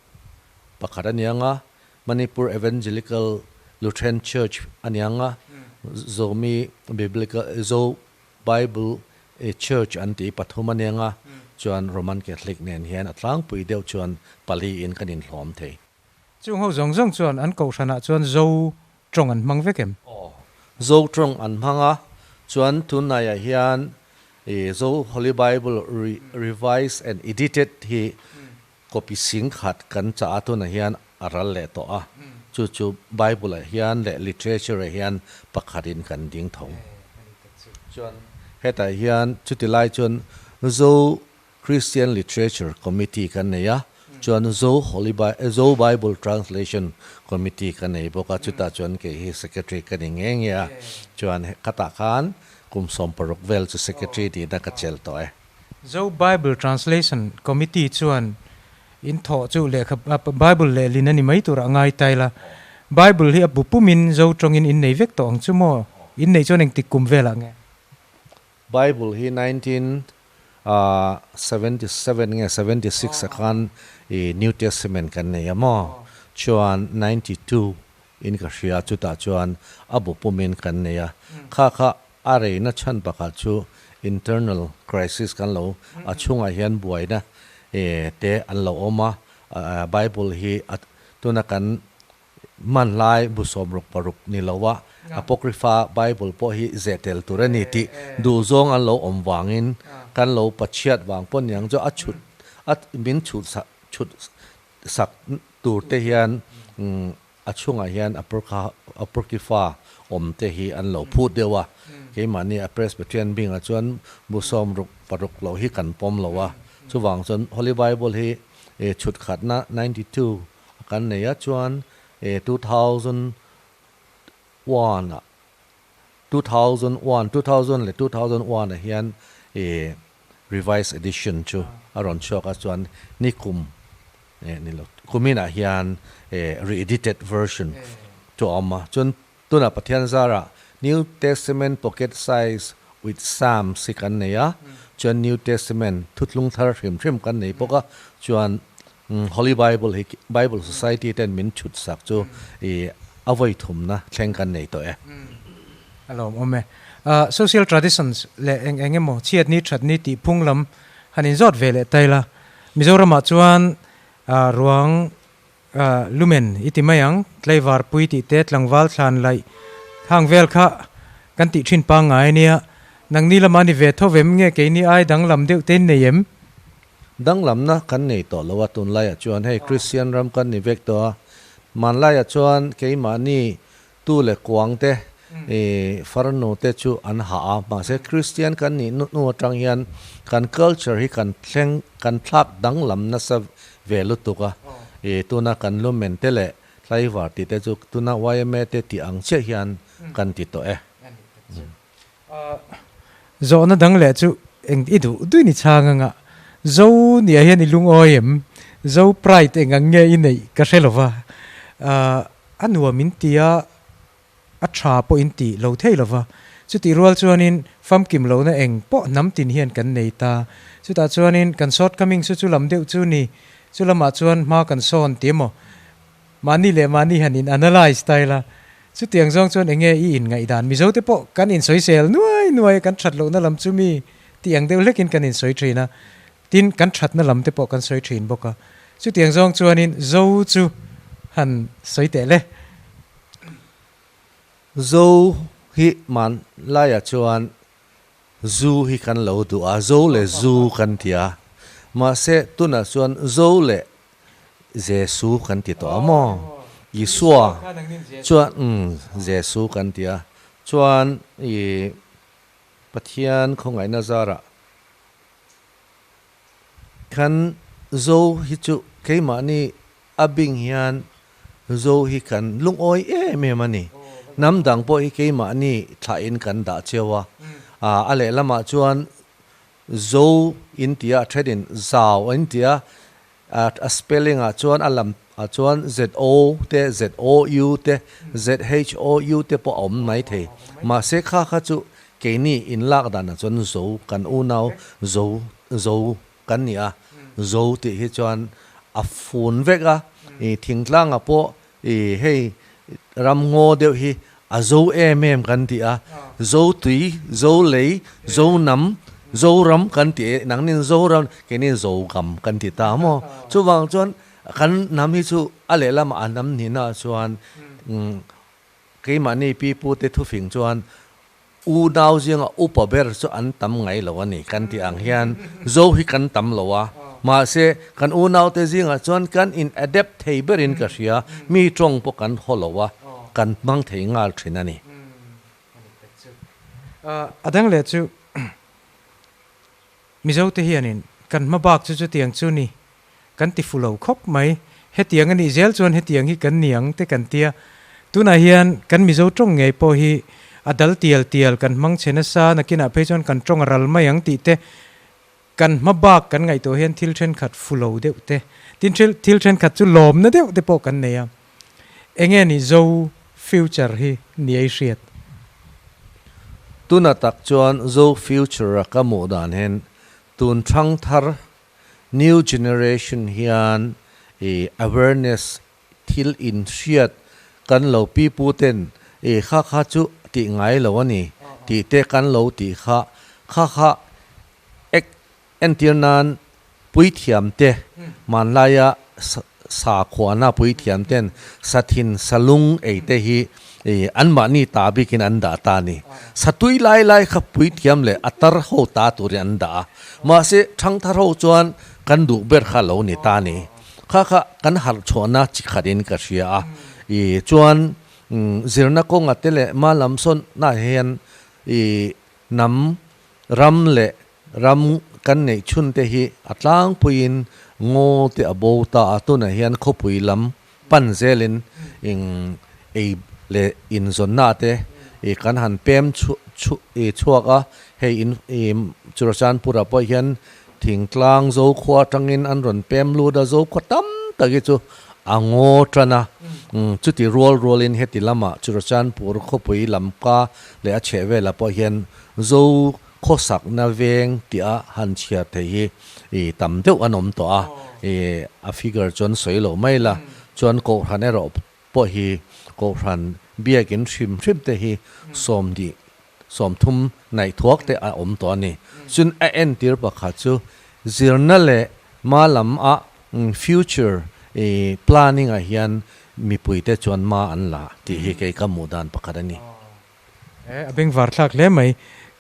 Speaker 12: pakhat a ni ang a, Manipur Evangelical Lutheran Church a ni ang a, Zomi Biblical Zo Bible Church an tih pathum a ni ang a, chuan Roman Catholic nen hian a tlangpui deuh chuan pali in kan inhlawm thei.
Speaker 2: Chung ho zawng zawng chuan an kohhranah chuan Zo tawng an hmang vek em?
Speaker 12: Aw, Zo tawng an hmang a, chuan tunlaiah hian I Zo Holy Bible Revised and Edited hi copy 10,000 kan chah a, tunah hian a ral leh tawh a, chu chu Bible ah hian leh literature ah hian pakhat in kan ding tho. Chuan hetah hian chuti lai chuan Zo Christian Literature Committee kan nei a, Chuan Zo Holy Bi Zo Bible Translation Committee ka nei bawk a, chutah chuan kei hi Secretary ka ni nge nge a, chuan khatah khan kum 16 vel chu Secretary nihna ka chelh tawh e.
Speaker 2: Zo Bible Translation Committee chuan in thawh chu lehkha Bible lehlin a ni mai tur a ngai ta ila. Bible hi a bu pumin Zo tawngin in nei vek tawh ang chu maw? In neih chuan engtik kum velah nge?
Speaker 12: Bible hi 1977 nge 76 ah khan i New Testament kan nei a maw? Chuan 92 in ka hria chutah chuan a bu pumin kan nei a. Kha kha a reina chhan pakhat chu internal crisis kan lo a chhungah hian buaina te an lo awm a, Bible hi tuna kan Hman lai bu 66 ni lo a, Apocrypha Bible pawh hi zeh tel tur a ni tih duhzawng an lo awm vangin kan lo pachhiat vang pawh niang chu a chhut a min chhut sak chhut sak tur te hian a chhungah hian Apocrypha awm te hi an lo phut deuh a, keimahni a Presbyterian bingah chuan bu 66 loh hi kan pawm lo a, chuvang chuan Holy Bible hi chhut khatna 92 Kan nei a chuan e 2001 ah 2001 2000 leh 2001 ah hian e revised edition chu a rawn chhuak a chuan nikum e ni lo kumin ah hian e re-edited version chu a awm a chuan tunah Pathian zarah New Testament pocket size with Psalms hi kan nei a chuan New Testament thutlung thar hrim hrim kan nei bawk a chuan Holy Bible hi Bible Society ten min chhut sak chu i a vawi thumna thleng kan nei tawh e.
Speaker 2: A lawmawm e. Social traditions leh eng eng emaw chhiatni thatni tih phung lam han inzawt ve leh ta ila. Mizoramah chuan ruang lumen i ti mai ang, tlaivar pui tih te, tlangval thlan laih hang vel kha kan tih thin pangngai a nia. Nangni lama ni ve tho vem nge keini ai danglam deuh te in nei em?
Speaker 12: Danglamna kan nei tawh lo a, tunlaiah chuan hei Kristian ram kan ni vek tawh a, hmanlaiah chuan keimahni tu leh kuang te ih farnu te chu an hah a, mahse Kristian kan nih hnu atang hian kan culture hi kan thleng kan thlak danglam nasa ve lutuk a, ih tuna kan lumen te leh tlaivar tih te chu tuna yma te tih ang chiah hian kan ti tawh e.
Speaker 2: Zawhna dang leh chu eng i duh duin i chhang anga, Zo nia hian i lungawi em? Zo pride eng ang nge i neih ka hre lova, a nuam in ti a, a tha pawh in ti lo thei lova, chutih rual chuanin famkim lohna eng pawh hnam tin hian kan nei ta, chutah chuanin kan shortcoming chu chu lam deuh chu ni, chu lamah chuan hma kan sawn ti emaw, Mahni leh mahni han in analyse ta ila, chutiang zawng chuan enge i inngaihdan? Mizo te pawh kan insawisel nuai nuai a, kan that lohna lam chu mi tih ang deuh hlekin kan insawi thin a, tin kan thatna lam te pawh kan sawi thin bawk a. Chutiang zawng chuanin Zo chu han sawi teh le.
Speaker 12: Zo hi hmanlaiah chuan Zu hi kan lo duh a, Zo leh Zu kan ti a, mahse tunah chuan Zo leh Jesu kan ti tawh a maw? Isua chuan umm Jesu kan ti a, chuan i Pathian khawngaihna zarah kan Zo hi chu keimahni a bing hian Zo hi kan lungawi em em a ni. Hnam dang pawh hi keimahni thlahin kan dah cheu a. A lehlamah chuan Zo in ti a, thenin Zau in ti a, a spelling ah chuan a lam ah chuan ZO te, ZOU te, ZHOU te pawh a awm mai thei. Mahse kha kha chu keini inlak danah chuan Zo kan unau Zo Zo kan ni a, Zo tih hi chuan a fun vek a, i thingtlangah pawh i hei ram ngaw deuh hi a zo em em kan ti a, Zo tui, Zo lei, Zo nam, Zo ram kan ti e, nangnin Zo ram, keinin Zo gam kan ti ta maw? Chuvang chuan kan hnam hi chu a lehlamah a hnam hnihnaah chuan keimahni pi pute thufing chuan U nau zinga upa ber chu an tam ngai lo a ni kan tih ang hian Zo hi kan tam lo a, mahse kan u naute zingah chuan kan in adapt thei berin ka hria, mi tawng pawh kan haw lo a, kan hmang thei nghal thin a ni.
Speaker 2: A dang leh chu Mizote hianin kan hma bak chu chutiang chu ni. kan ti fu lo khawp mai. Hetiang a nih zel chuan hetiang hi kan ni ang te kan tia. Tunah hian kan Mizo tawng ngei pawh hi a dal tial tial kan hmang chhe nasa, nakinah phei chuan kan tawng a ral mai ang tih te kan hma bak kan ngaihtuah hian thil thenkhat fu lo deuh te, tin thil thenkhat chu lawmna deuh te pawh kan nei a. Enge ni Zo future hi ni ei hriat?
Speaker 12: Tuna tak chuan Zo future a ka hmuh dan hian tun thang thar new generation hian i awareness thil in hriat kan lo pi pu ten i kha kha chu tih ngai lo a ni tih te kan lo tih kha kha kha ek entir nan puithiam te hmanlaia sakhuana puithiam ten sathin salung ei te hi i anmahni ta bikin an dah ta a ni. Satui lai lai kha puithiam leh a tar ho ta turin an dah a, mahse thangthar ho chuan kan duh ber kha lo ni ta a ni. Kha kha kan harh chhuahna chi khatin ka hria a, i chuan zirna kawnga te leh ma lam sawnah hian i hnam ram leh ram kan neih chhun te hi a tlangpuiin ngaw te a bo ta a, tunah hian khawpui lam pan zelin ing ei leh inzawnna te i kan han pem chhuak a, hei in i Churachandpur ah pawh hian thingtlang Zokhua atangin an rawn pem lut a, Zokhua tam tak hi chu a ngaw tan a, chuti rual rualin heti lamah Churachandpur khawpui lamka leh a chhehvelah pawh hian Zo khawsakna veng tih a han chhiar thei hi i tam deuh an awm tawh a, i a figure chuan sawi loh mai la, chuan Kohhran erawh pawh hi Kohhran biakin hrim hrim te hi sawmhnih sawmthum naih thuak te a awm tawh a ni. Chun a entir pakhat chu zirna leh ma lam a future i planning ah hian mipui te chuan ma an la tih hi kei ka hmuh dan pakhat a ni.
Speaker 2: A bengvar thlak hle mai.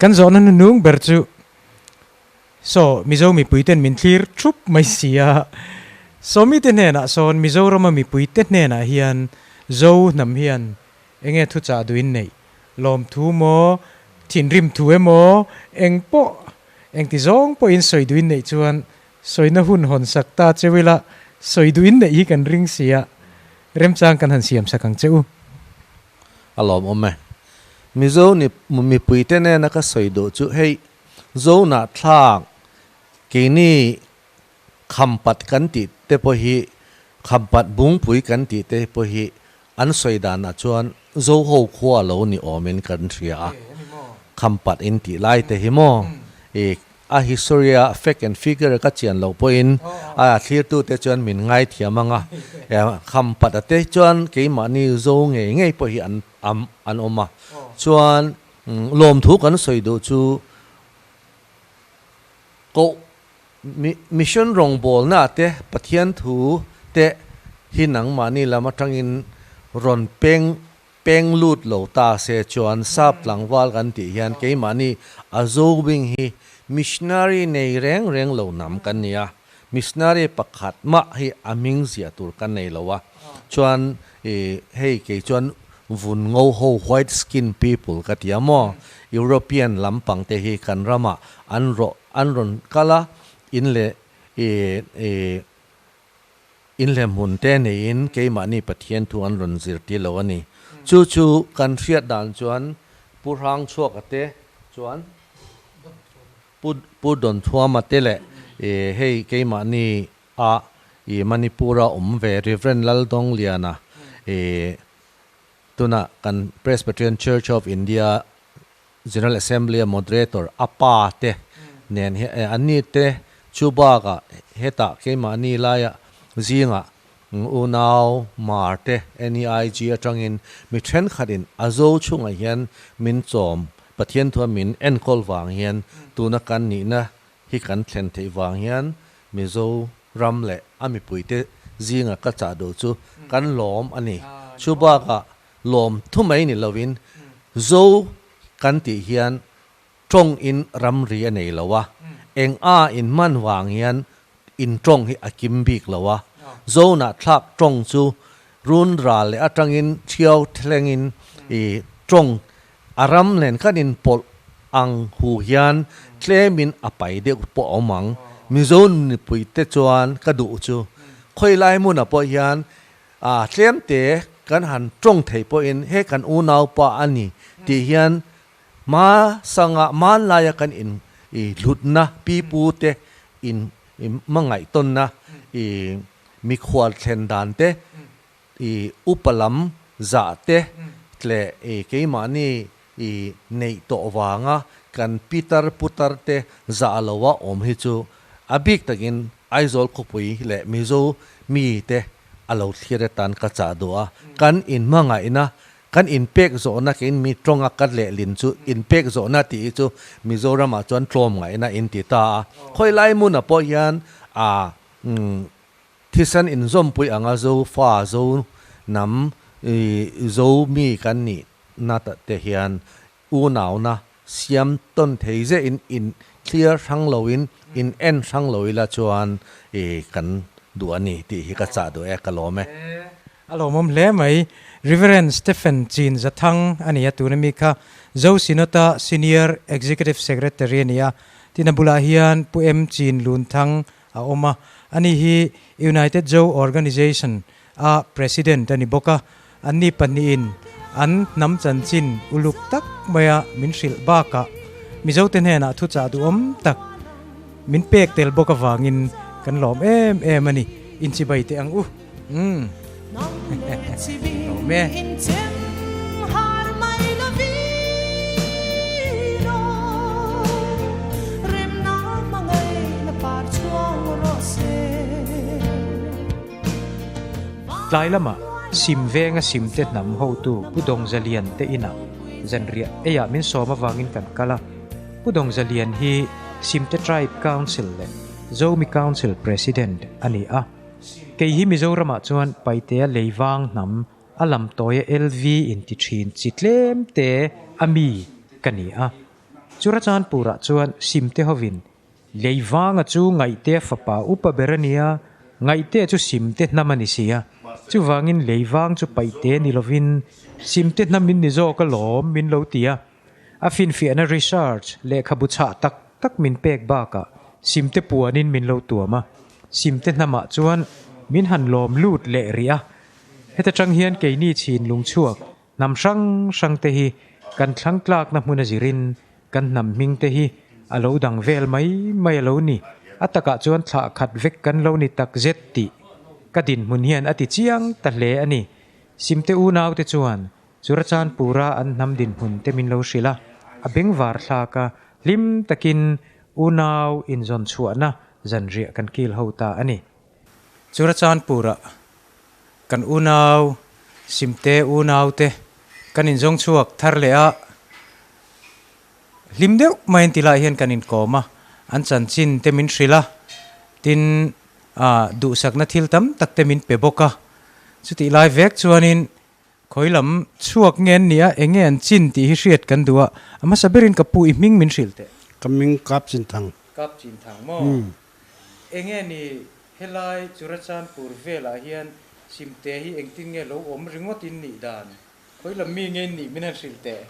Speaker 2: Kan zawhna hnunung ber chu saw Mizo mipuiten min thlir thup mai si a. Saw mite hnenah sawn Mizorama mipuite hnenah hian Zo hnam hian enge thuchah duhin neih? Lawmthu maw? Thinrim thu emaw? Eng pawh engti zawng pawhin sawi duhin neih chuan sawina hun hawn sak ta cheu ila sawi duhin neih hi kan ring si a, remchang kan han siam sak ang che u.
Speaker 12: A lawmawm e. Mizo ni mipuite nena ka sawi duh chu hei Zona thlak keini khampat kan tih te pawh hi khampat bungpui kan tih te pawh hi an sawi danah chuan Zoho khua lo ni awmin kan hria a. Khampat in tih lai te hi maw i A history a fact and figure ka chian loh pawhin a thlirtute chuan min ngaithiam ang a, khampat a te chuan keimahni zo ngei ngei pawh hi an an awm a. Chuan lawmthu kan sawi duh chu koh mission rawngbawlna te Pathian thu te hi nangmahni lam atangin rawn peng Peng lut lo ta se chuan sap tlangval kan tih hian keimahni a zo bing hi missionary nei reng reng lo nam kan ni a, missionary pakhat mah hi a hming ziah tur kan nei lo a, chuan i hei kei chuan vun ngo ho white skin people ka ti a maw, European lampang te hi kan ramah an rawh an rawn kal a, in leh i i Inhlem hun te neiin keimahni Pathian thu an rawn zirtir lo a ni. Chu chu kan hriat dan chuan Pu Hrangchhuaka te chuan Pu Pu Dawnthuama te leh hei keimahni a i Manipur-a awm ve Rev. Laldawngliana i tuna kan Presbyterian Church of India General Assembly-a Moderator a pa te nen hi anni te chu bakah hetah keimahni laia zingah unau mar te NEIG atangin mi thenkhatin a zo chungah hian min chawm Pathian thua min enkawl vang hian tuna kan nihna hi kan thlen theih vang hian Mizo ram leh a mipuite zinga ka chah duh chu kan lawm a ni. Chu bakah Lawm thu mai ni lovin Zo kan tih hian tawng in ramri a nei lo a, eng a in hman vang hian in tawng hi a kim bik lo a, Zo nah thlak tawng chu run ral leh atangin thiau thlengin i tawng a ram nen kan in pawlh ang hu hian tlemin a pai deuh pawh a awm ang. Mizo mipuite chuan ka duh chu khawilai hmunah pawh hian a tlemte kan han tawng thei pawhin he kan unaupa a ni tih hian hma sanga hmanlaia kan in i hlutna pi pu te in i hmangaihtawnna i mikhual thlen dan te i upa lam zah te tleh i keimahni i neih tawh vanga kan pitar putar te zah loa awm hi chu a bik takin Aizawl khawpui leh Mizo mi te a lo thlir atan ka chah duh a, kan inhmangaihna, kan inpek zawhna kein mi tawnga ka lehlin chu inpek zawhna tih hi chu Mizoramah chuan tlawmngaihna in ti ta a, khawilai hmunah pawh hian a Thisen inzawmpui anga Zo fa, Zo hnam, Zo mi kan nih na te hian unauna siam tawn thei zeh in in thlir hrang lo in in en hrang lo ila chuan kan duh a ni tih hi ka chah duh e, ka lawm e.
Speaker 2: A lawmawm hle mai. Reverend Stephen Chin Zathang a ni a, tuna mi kha Zo Synod-a Senior Executive Secretary a ni a, tin a bulah hian Pu M Chin Lunthang a awm a, ani hi United Zo Organization a President a ni bawk a, anni pahnihin an hnam chanchin uluk tak maia min hrilh bakah Mizote hnenah thuchah duhawm tak min pek tel bawk avangin kan lawm em em a ni, inchibai teh ang u. Umm. Lawm e. Tlai lamah Sim venga Simte hnam hotu Pu Dawngzalian te inah zanriah eiah min sawm avangin kan kal a. Pu Dawngzalian hi Simte Tribe Council leh Zomi Council President a ni a. Kei hi Mizoramah chuan Paitea leivang hnam a lam tawia LV inti thin chi tlem te a mi ka ni a. Churachandpurah chuan Simte hovin Leivanga chu Ngaihtea fapa upa ber a ni a, Ngaihtea chu Simte hnam a ni si a. Chuvangin Leivang chu Paite ni lovin Simte hnam in ni zawk alawm min lo ti a. A finfiahna research lehkhabu chhah tak tak min pek bakah Simte puanin min lo tuam a, Simte hnamah chuan min han lawm lut leh rih a. Heta tang hian keini chhin lungchhuak hnam hrang hrang te hi kan thlang tlakna hmun a zirin kan hnam hming te hi a lo dang vel mai mai a lo ni. A takah chuan thlah khat vek kan lo ni tak zet tih ka dinhmun hian a ti chiang ta hle a ni. Simte unaute chuan Churachandpura an hnam dinhmun te min lo hrilh a, a bengvar thlak a, hlim takin unau inzawn chhuahna zanriah kan kil ho ta a ni. Churachandpura kan unau Simte unau te kan inzawng chhuak thar leh a, hlim deuh maiin ti lai hian kan inkawm a, an chanchin te min hrilh a, tin duhsakna thil tam tak te min pe bawk a, chutih lai vek chuanin Khawi lam chhuak nge an nia, eng nge an chin tih hi hriat kan duh a, a hmasa berin ka pu i hming min hrilh teh.
Speaker 13: Ka hming Kap Chin Thang.
Speaker 2: Kap Chin Thang maw? Eng nge ni helai Churachandpur velah hian Simte hi engtin nge lo awm ringawt in nih dan? Khawi lam mi nge in nih min han hrilh teh.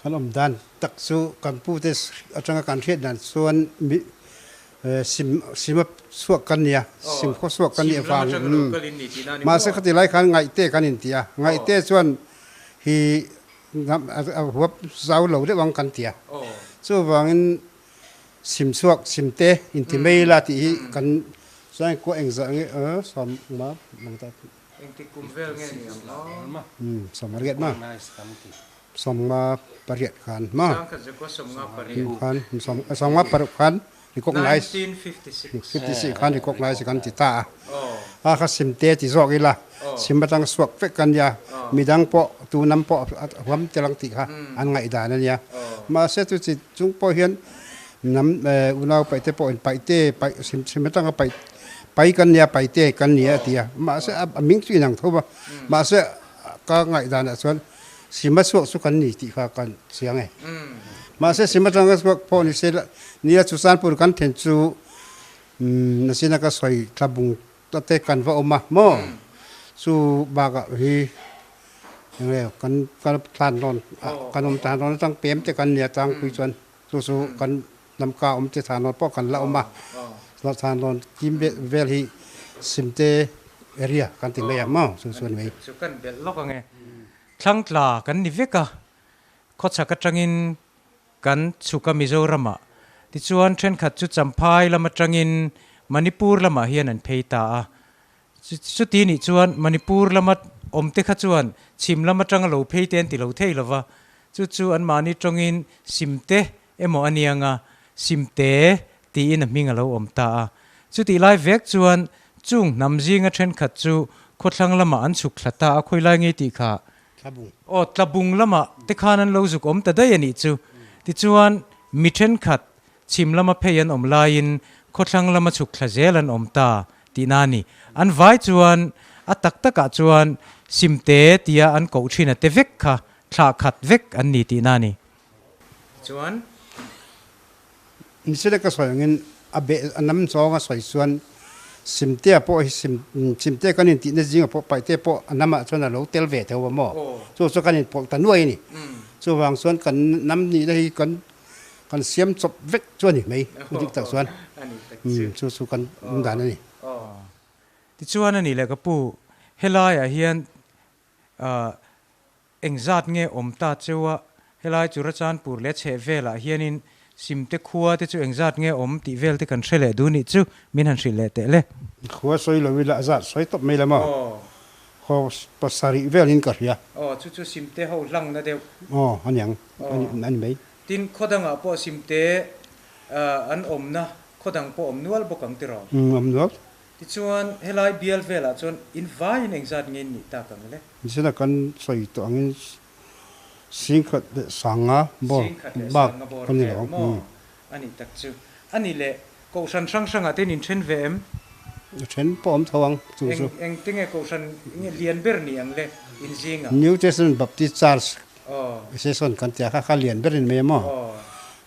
Speaker 13: Kan awm dan tak chu kan pu te atanga kan hriat dan chuan mi sim sim a chhuak kan nia sim khaw chhuak kan nih avang mahse khati lai khan ngaihte kan inti a ngaihte chuan hi a huap zau lo deuh ang kan ti a chuvangin sim chhuak sim te inti mai ila tih hi kan chuan kua engzah nge sawm ma mang ta
Speaker 2: Engtik kum vel nge ni ang aw?
Speaker 13: Sawmariat ma. Sawmnga pariat khan ma.
Speaker 2: Sangkhat zakua sawmnga pariat.
Speaker 13: Khan sawmnga paruk khan recognize.
Speaker 2: 1956.
Speaker 13: 56 khan recognize kan ti ta a. A kha simte ti zawk ila. Sim atang suak vek kan nia. Midang pawh tu nam pawh huam tel ang tih kha an ngaihdan a nia. Mahse chu chi chung pawh hian nam unau paih te pawh in paih te paih sim sim atanga paih pai kan nia pai te kan nia a ti a. Mahse a ming chu inang tho va. Mahse ka ngaihdanah chuan Sima chhuak chu kan ni tih kha kan chiang e. Mahse sima tanga chhuak pawh ni se nia Chusanpur kan then chu nasina ka sawi tlabung te kan va awm a maw? Chu bakah hi enge kan kan thlan rawn kan awm tan rawn atang pem te kan nia tlangpui chuan chu chu kan. Lamka awm te Thanlawn pawh kan la awm a, Thanlawn kim vel hi Simte area kan ti mai a maw chu chu a ni mai.
Speaker 2: Chu kan belh lawk ang e. Thlangtla kan ni vek a, khawchhak atangin kan chhuk a Mizoramah. Tichuan thenkhat chu Champhai lam atangin Manipur lamah hian an phei ta a. Chuti nih chuan Manipur lama awm te kha chuan chhim lam atanga lo phei te an ti lo thei lova, chu chu anmahni tawngin Simte emaw a niang a, Simte tiin a hming a lo awm ta a. Chutih lai vek chuan chung hnam zinga thenkhat chu khawthlang lamah an chhuk thla ta a, khawi lai ngei tih kha?
Speaker 13: Tlabung.
Speaker 2: Aw, Tlabung lamah te khan an lo zuk awm ta daih a nih chu. Tichuan, mi thenkhat chhim lama phei an awm laiin khawthlang lama chhuk thla zel an awm ta tihna a ni. An vai chuan a tak takah chuan Simte tia an koh thin a te vek kha thlah khat vek an ni tihna a ni. Chuan.
Speaker 13: Misile ka sawi angin a beh a nam zawng a sawi chuan Simtea pawh hi Sim Simtea kan intihna zingah pawh Paihte pawh a namah chuan a lo tel ve theuh a maw? Chu chu kan inpawlh ta nuai a ni. Chuvang chuan kan nam nihna hi kan kan siam chawp vek chu a ni mai u dik tak chuan. Chu chu kan awm dan a ni.
Speaker 2: Tichuan a nih leh ka pu, helaiah hian Engzat nge awm ta cheu a, helai Churachandpur leh chheh velah hianin Simte khua te chu engzat nge awm tih vel te kan hre leh duh nih chu min han hrilh leh teh le.
Speaker 13: Khua sawi lo ila a zat sawi tawp mai la maw? Khaw pasarih velin ka hria.
Speaker 2: Aw, chu chu Simte ho hlangna deuh.
Speaker 13: Aw, a niang, a ni mai.
Speaker 2: Tin, khaw dangah pawh Simte an awmna khaw dang pawh awm nual bawk ang tiraw?
Speaker 13: Umm, awm nual.
Speaker 2: Tichuan, helai bial velah chuan in vaiin engzat nge in nih tak ang le?
Speaker 13: Nichina kan sawi tawh angin Singkhat leh Sanga bawr
Speaker 2: Singkhat leh
Speaker 13: bak
Speaker 2: Sanga bawr
Speaker 13: kan ni
Speaker 2: vel
Speaker 13: lo.
Speaker 2: maw? A nih tak chu. A nih leh, Kohhran hrang hrangah te in inthen ve em?
Speaker 13: A then pawh awm tho ang chu chu.
Speaker 2: Eng eng te nge Kohhran nge lian ber ni ang le in zingah?
Speaker 13: New Testament Baptist Church Session kan tia kha kha lian ber in mai a maw?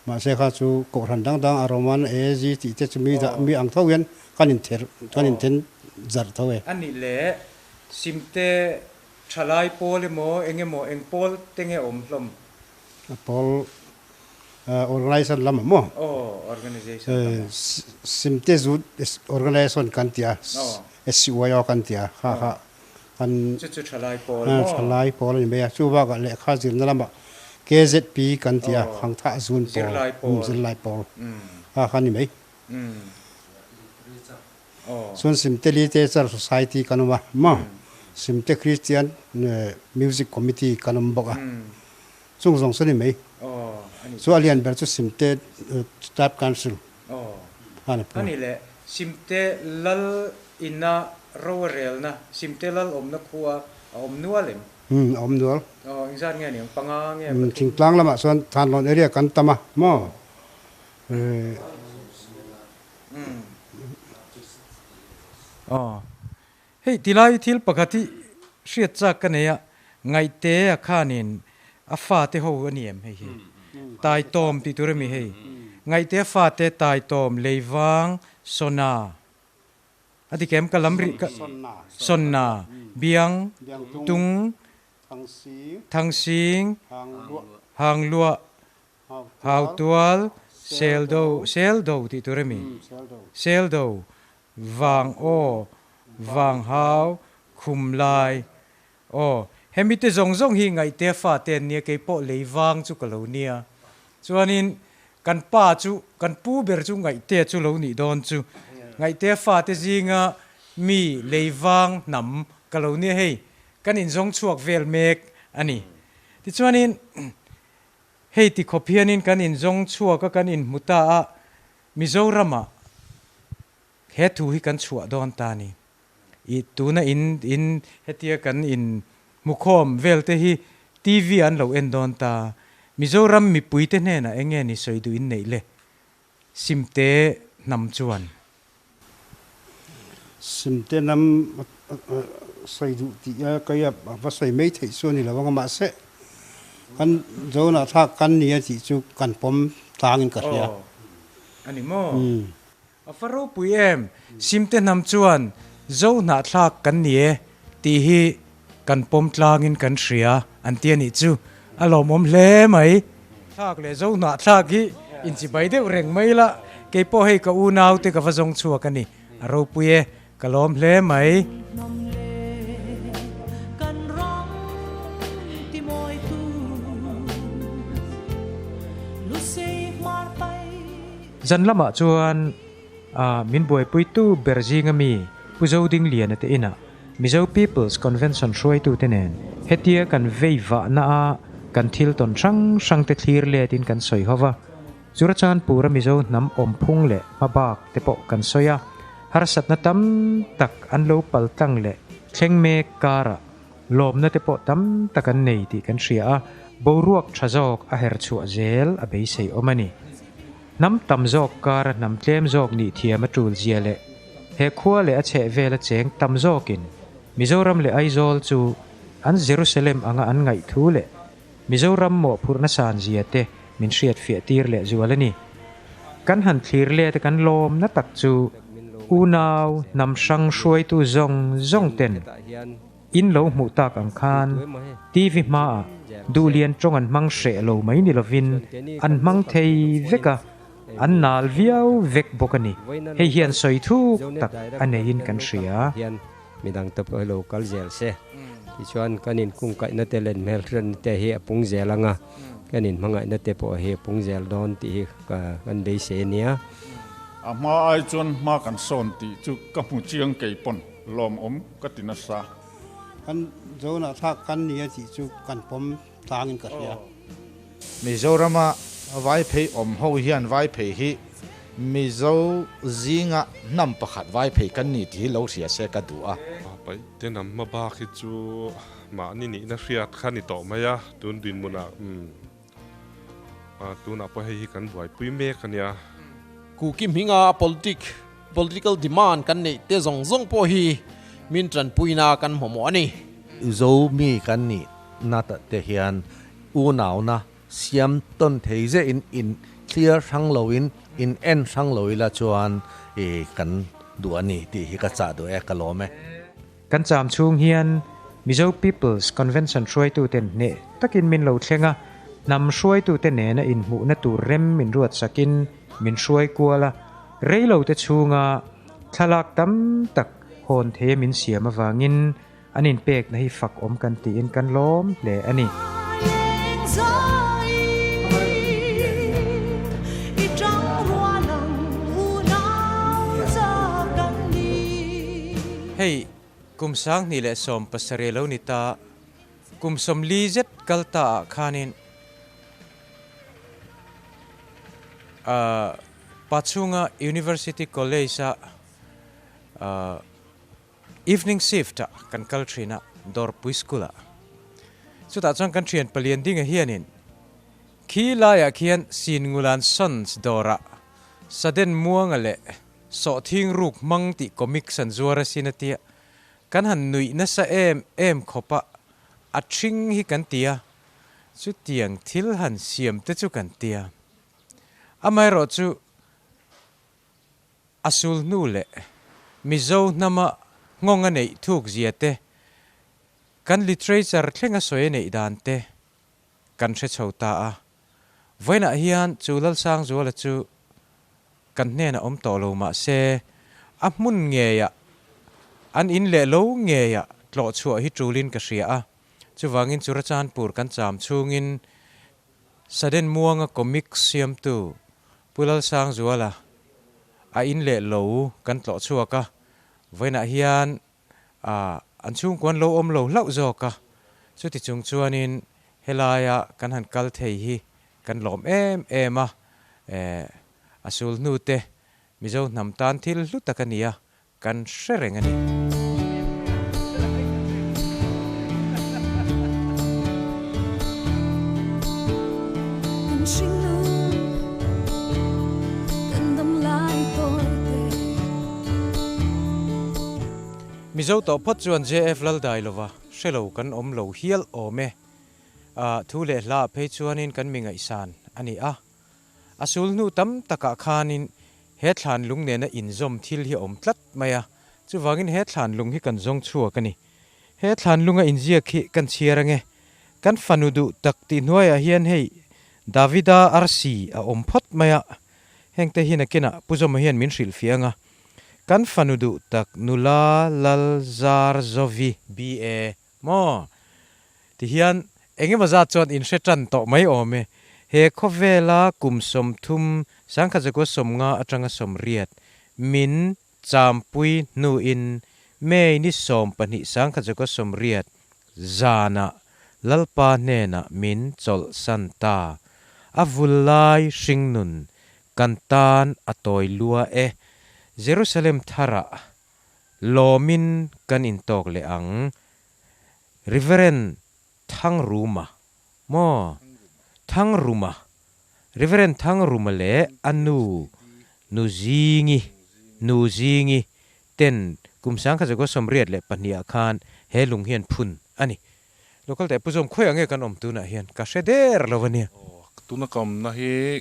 Speaker 13: Mahse kha chu Kohhran dang dang a Roman AZ tih te chu mi dah mi ang tho hian kan inther kan inthen zarh tho e.
Speaker 2: A nih leh Simte thalai pawl emaw eng emaw eng pawl te nge awm hlawm?
Speaker 13: A pawl organization lam a maw?
Speaker 2: Aw, organization lam a.
Speaker 13: Simte Youth Organization kan ti a, SYO kan ti a, kha kha kan
Speaker 2: Chu chu thalai pawl maw?
Speaker 13: Thalai pawl a ni mai a, chu bakah lehkha zirna lamah KZP kan ti a, Khangthah Zun pawl,
Speaker 2: Zirlai pawl,
Speaker 13: Zirlai pawl kha kha a ni mai. Chuan Simte Literature Society kan awm a maw? Simte Christian Music Committee kan awm bawk a. Chung zawng chu a ni mai. Chu a lian ber chu Simte Tribe Council kha a ni
Speaker 2: pawh. A nih leh Simte Lal ina ro a relna, Simte Lal awmna khua a awm nual em?
Speaker 13: Umm a awm nual.
Speaker 2: Aw, engzat nge a ni ang? Panga nge pathum?
Speaker 13: Thingtlang lamah chuan Thanlawn area kan tam a maw?
Speaker 2: Aw, hei tilai thil pakhat hi hriat chak ka nei a, Ngaihte a khanin a fate ho a ni em hei hi? Taitawm tih tur a mi hei? Ngaihte a fate Taitawm, Leivang, Sona a ti kem ka lam rih ka Sonna, Biang, Tung, Thangsing, Hangluah, Hautual, Seldo, Seldo tih tur a mi? Seldo, Vang aw, Vang hau, Khum lai aw. Hemi te zawng zawng hi ngaihte fa te an nia, kei pawh lei vang chu ka lo nia. Chuanin kan pa chu, kan pu ber chu ngaihte chu lo nih dawn chu. Ngaihte fa te zinga mi lei vang hnam ka lo nia hei, kan inzawng chhuak vel mek a ni. Tichuanin Hei ti khawp hianin kan inzawng chhuak a kan inhmu ta a, Mizoramah he thu hi kan chhuah dawn ta ni. I tuna in in hetia kan in hmukhawm vel te hi TV an lo en dawn ta. Mizoram mipui te hnenah eng nge ni sawi duh in neih le? Simte hnam chuan.
Speaker 13: Simte hnam sawi duh tih a kei a va sawi mai theih chu a ni lo ang a, mahse kan Jonah thlak kan ni a tih chu kan pawm tlangin ka hria.
Speaker 2: Aw, a ni maw? A fa ropui em? Simte hnam chuan Zohnahthlak kan ni e tih hi kan pawm tlangin kan hria an ti a nih chu. A lawmawm hle mai. Thlak leh Zohnahthlak hi Inchibai deuh reng mai la, kei pawh hei ka unau te ka va zawng chhuak a ni. A ropui e, ka lawm hle mai. Zan lamah chuan min buaipuitu ber zinga mi Pu Zodingliana te inah Mizo People's Convention hruaitute nen hetia kan vei vahna a kan thil tawn hrang hrang te thlir let in kan sawi ho va. Churachanpur a Mizo hnam awmphung leh hmabak te pawh kan sawi a, harsatna tam tak an lo pal tlang leh thleng mek karah lawmna te pawh tam tak an nei tih kan hria a, boruak tha zawk a her chhuah zel a beisei awm a ni. Hnam tam zawk kara hnam tlem zawk nih thiam a tul zia leh he khua leh a chheh vela cheng tam zawkin Mizoram leh Aizawl chu an Jerusalem anga an ngaih thu leh Mizoram mawhphurhna san zia te min hriat fiah tir leh zual a ni. Kan han thlir let a kan lawmna tak chu unau hnam hrang hruaitu zawng zawng ten In lo hmuh tak ang khan TV hmaah duhlian tawng an hmang hreh lo mai ni lovin an hmang thei vek a, an nal viau vek bawk a ni. Hei hian sawi thuk tak a neiin kan hria.
Speaker 7: Midang te pawh hi lo kal zel se, tichuan kan inkungkaihna te leh hmelhriatna te hi a pung zel ang a, kan inhmangaihna te pawh hi a pung zel dawn tih hi kan beisei a nia.
Speaker 4: A hma ai chuan hma kan sawn tih chu ka hmu chiang kei pawn. Lawmawm ka ti nasa.
Speaker 13: Kan Jonah thlak kan ni a tih chu kan pawm tlangin ka hria.
Speaker 12: Mizorama Vaiphei awm ho hian Vaiphei hi Mizo zinga hnam pakhat Vaiphei kan ni tih hi lo hria se ka duh a.
Speaker 14: Paih te nam hma bak hi chu mahni nihna hriat kha ni tawh mai a, tun dinhmunah umm tunah pawh hei hi kan buaipui mek a nia.
Speaker 10: Kuki hminga politic, political demand kan neih te zawng zawng pawh hi min tanpuina kan hmawmawh a ni.
Speaker 12: Zo mi kan nih na te hian unauna siam tawn thei zeh in in thlir hrang lo in in en hrang lo ila chuan i kan duh a ni tih hi ka chah duh e, ka lawm e.
Speaker 2: Kan cham chhung hian Mizo People's Convention hruaituten hneh takin min lo thleng a, hnam hruaitute nena inhmuhna tur rem min ruatsakin min hruai kual a, reilote chhunga thlalak tam tak hawn theia min siam avangin an inpekna hi fak awm kan tiin kan lawm hle a ni. Hei, kum 2017 lo ni ta, kum 40 zet kal ta ah khanin Pachhunga University College a evening shift ah kan kal thin a, Dawrpui School ah. Chutah chuan kan thian palian dinga hianin khi laiah khian Singulan Sons dawrah Sudden Muanga leh Sawhthing ruk hmang tih comics an zuar asin a tia, kan han nuih nasa em em khawp a, a thing hi kan ti a, chutiang thil han siam te chu kan tia. Amaherawh chu a sul hnu leh Mizo hnama nghawng a neih thuk zia te, kan literature thlenga sawi a neih dan te kan hre chho ta a. Vawiinah hian chu Lalsangzuala chu kan hnenah awm tawh lo mah se, a hmun ngeiah, an in leh lo ngeiah tlawh chhuah hi tulin ka hria a. Chuvangin Churachandpur kan cham chhungin Sudden Muanga comics siamtu Pu Lalsangzuala a in leh lo kan tlawh chhuak a. Vawiinah hian an chhungkuan lo awm lo hlauh zawk a, chuti chung chuanin helaia kan han kal thei hi kan lawm em em a, a sul hnu te Mizo hnam tan thil hlu tak a ni a, kan hre reng a ni. Mizo tawh phawt chuan JF Laldailova hre lo kan awm lo hial awm e. Thu leh hla ah phei chuanin kan mi ngaihsan a ni a. A sul hnu tam takah khanin he thlan lung nena inzawm thil hi a awm tlat mai a, chuvangin he thlan lung hi kan zawng chhuak a ni. He thlan lunga inziak hi kan chhiar ange. Kan fanu duh tak tih hnuaiah hian hei Davida arsi a awm phawt mai a, hengte hi nakinah Pu Zawma hian min hrilh fiah ang a, kan fanu duh tak nula Lal Zar Zovi BA maw? Ti hian eng emaw zat chuan in hre tan tawh mai awm e. He khawvela kum 30, 1950 atanga 80 min champui hnuin May ni 12 1980 zanah Lalpa hnenah min chawlhsan ta. A vul lai hringnun kan tan a tawi lua e. Jerusalem tharah lawmin kan intawk leh ang. Reverend Thangruma maw? Thangruma, Reverend Thangruma leh a nu Nuzingi, Nuzingi, ten kum 1982 ah khan he lung hian phun a ni. Local teh Pu Zawm khawiah nge kan awm tunah hian ka hre der lo a nia.
Speaker 14: Tuna ka awmna hi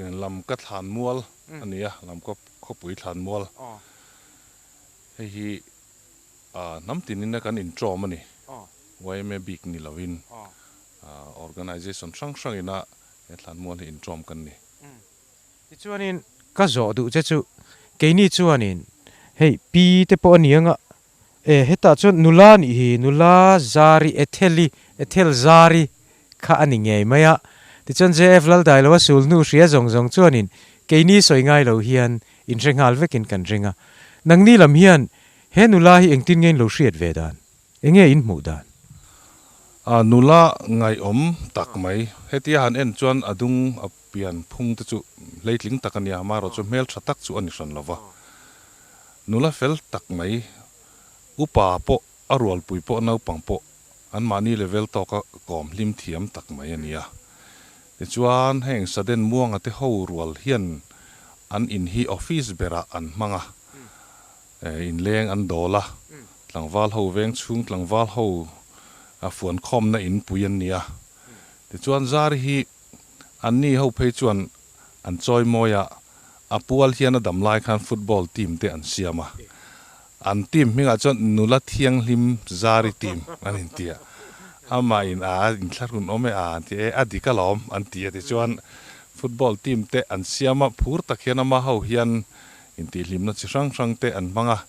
Speaker 14: lam ka thlan mual a ni a, lam ka khawpui thlan mual. Hei hi hnam tinin a kan intawm a ni. Yma bik ni lovin organisation hrang hrangin a he thlan mual hi intawm kan ni.
Speaker 2: Tichuanin ka zawh duh che chu keini chuanin hei pi te pawh a ni anga e hetah chuan nula nih hi nula Zari Etheli Ethel Zari kha a ni ngei mai a. Tichuan JF Laldailoa sul hnu hria zawng zawng chuanin keini sawi ngai lo hian inhre nghal vekin kan ring a. Nangni lam hian he nula hi engtin nge in lo hriat ve dan? Enge in hmuh dan?
Speaker 14: A nula ngaihawm tak mai. Hetia han en chuan a dung a pian phung te chu hleitling tak a nia, amaherawh chu hmel tha tak chu a ni hran lova. Nula fel tak mai, upa pawh a rualpui pawh naupang pawh anmahni level tawka kawm hlim thiam tak mai a nia. Tichuan heng Sudden Muanga te ho rual hian an in hi office berah an hmang a, inleng an dawl a, tlangval ho veng chhung tlangval ho fuankhawmna in pui an ni a. Tichuan Zari hi Anni ho phei chuan an chawi mawi a, a pual hian a dam lai khan football team te an siam a. An team hmingah chuan Nula Thianghlim Zari team an inti a. Amah in a inthlahrun awm e a an ti e, a dik alawm an ti a tichuan football team te an siam a, phur tak hian ama ho hian intihhlimna chi hrang hrang te an hmang a,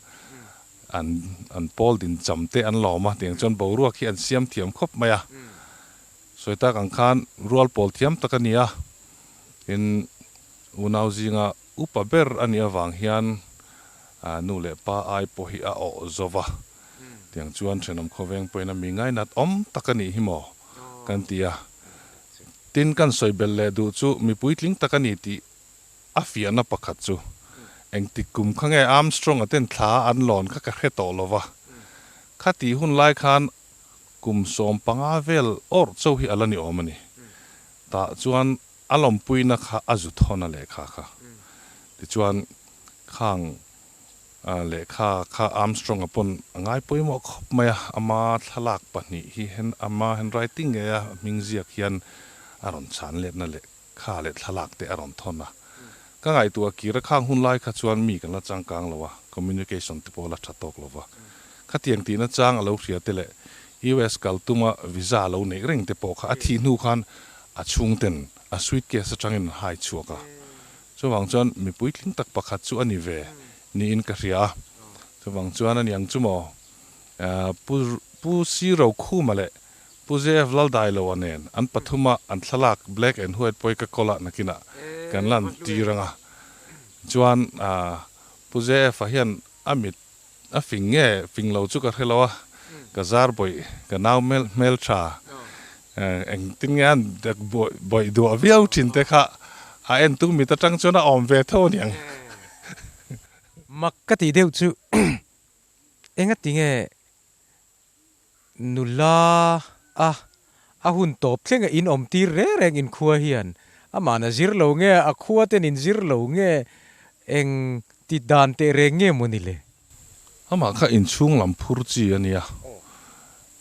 Speaker 14: an an pawl dincham te an lawm a, tiang chuan boruak hi an siam thiam khawp mai a. Sawi tak ang khan rual pawl thiam tak a ni a, tin unau zinga upa ber a nih avang hian nu leh pa ai pawh hi a awh zo va, tiang chuan thenawm khawveng pawhin a mi ngainat awm tak a nih hi maw kan ti a. Tin kan sawi belh leh duh chu mi puitling tak a ni tih a fiahna pakhat chu engtik kum kha nge Armstrong-a ten thla an lawn kha ka hre tawh lo va, khatih hun lai khan Kum 15 vel awrh chauh hi a la ni awm a ni. Tah chuan a lawmpuina kha a zu thawn a lehkha kha. Tichuan khang lehkha kha Armstrong-a pawn a ngai pawimawh khawp mai a, ama thlalak pahnih hi ama handwriting ngei a hming ziak hian a rawn chhan letna lehkha leh thlalak te a rawn thawn a. Ka ngaihtuah kir a khang hun lai kha chuan mi kan la changkang lo a, communication te pawh a la tha tawk lo va. Khatiang tihna chang a lo hria te leh US kal tuma visa a lo neih reng te pawh kha a thih hnu khan a chhungten a suitcase atangin an hai chhuak a. Chuvang chuan mipui tling tak pakhat chu a ni ve niin ka hria a. Chuvang chuan a ni ang chu maw Pu Pu Siro Khuma leh Pu JF Laldailoa nen an pathuma an thlalak black and white pawi ka kawl ah nakinah kan lan tir anga. Chuan Pu JF-a hian a mit a fing nge fing lo chu ka hre lo a, ka zar bawih ka nau hmel tha engtin nge an bawih duah viau thin te kha a entu mit atang chuan a awm ve tho aniang.
Speaker 2: Mak ka tih deuh chu engati nge Nula a a hun tawp thleng a in awm tir reng reng in khua hian amahna zir lo nge a khua ten in zir lo nge eng ti dan teh reng nge maw ni le?
Speaker 14: Amah kha inchhung lam phur chi a nia,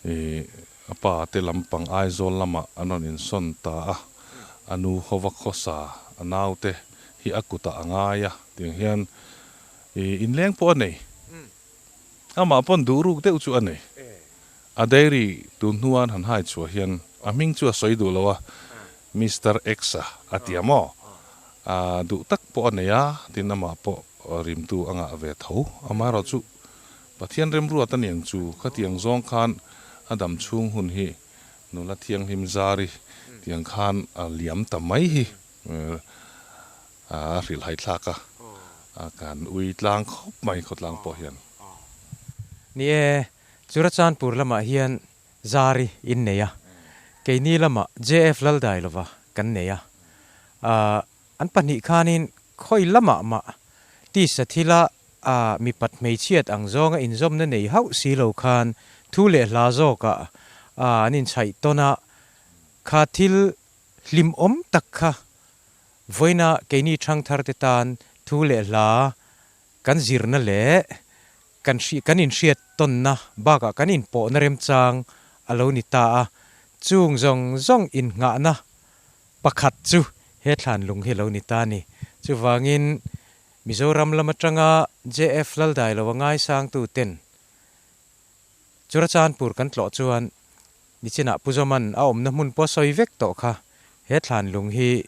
Speaker 14: ih a pa te lampang Aizawl lamah an rawn insawn ta a, a nu hova khawsa a naute hi a kutah a ngai a tiang hian ih inleng pawh a nei. Amah pawn duh ruk deuh chu a nei. A dairy tun hnuan han hai chhuah hian a hming chu a sawi duh lo a, Mister X-a a ti a maw? Duh tak pawh a nei a, tin amah pawh rimtu a ngah ve tho. Amaherawhchu Pathian remruat a niang chu khatiang zawng khan a dam chhung hun hi nula thianghlim zari tiang khan a liam ta mai hi a hrilhhai thlak a, kan ui tlang khawp mai khawtlang pawh hian.
Speaker 2: Ni e, Churachandpur lamah hian Zari in nei a, keini lamah JF Laldailova kan nei a. An pahnih khanin khawi lamah mah tisa thila mipat hmeichhiat ang zawnga inzawmna nei hauh si lo khan thu leh hla zawkah an inchhaih tawn a, kha thil hlimawm tak kha vawiina keini thangtharte tan thu leh hla kan zirna leh kan kan inhriat tawnna bakah kan inpawhna remchang a lo ni ta a, chung zawng zawng innghahna pakhat chu he thlanlung hi a lo ni ta a ni. Chuvangin Mizoram lam atanga JF Laldailo a ngaisangtu ten Churachandpur kan tlawh chuan nichinah Pu Zawman a awmna hmun pawh sawi vek tawh kha he thlanlung hi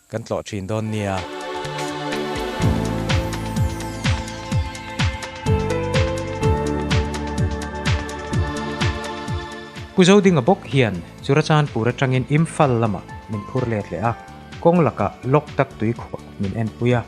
Speaker 2: kan tlawh thin dawn nia. Pu Zodinga bawk hian Churachandpur atangin Imphal lamah min phur let leh a, kawng lakah Loktak tuikhuah min enpui a.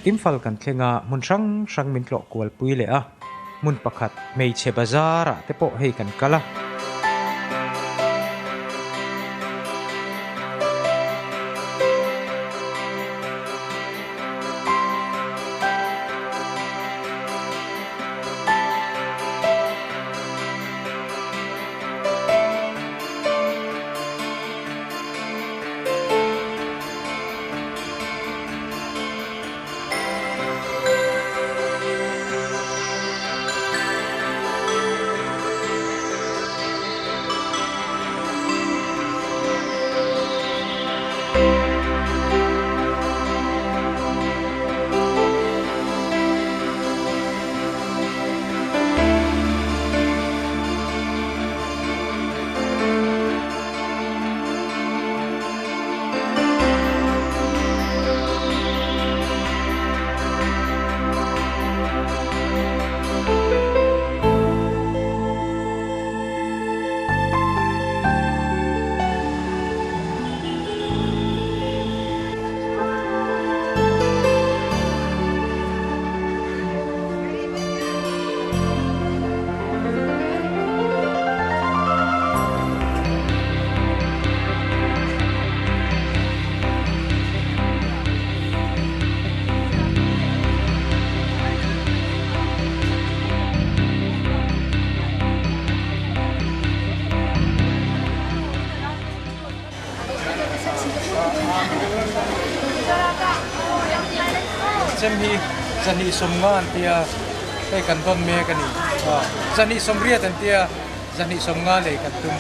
Speaker 2: Imphal kan thleng a, hmun hrang hrang min tlawh kual pui leh a, hmun pakhat hmeichhe bazar ah te pawh hei kan kal a. Chem hi zahnih sawmnga an tia hei kan dawn mek a ni zahnih sawmriat an tia zahnih sawmnga lei kan tum.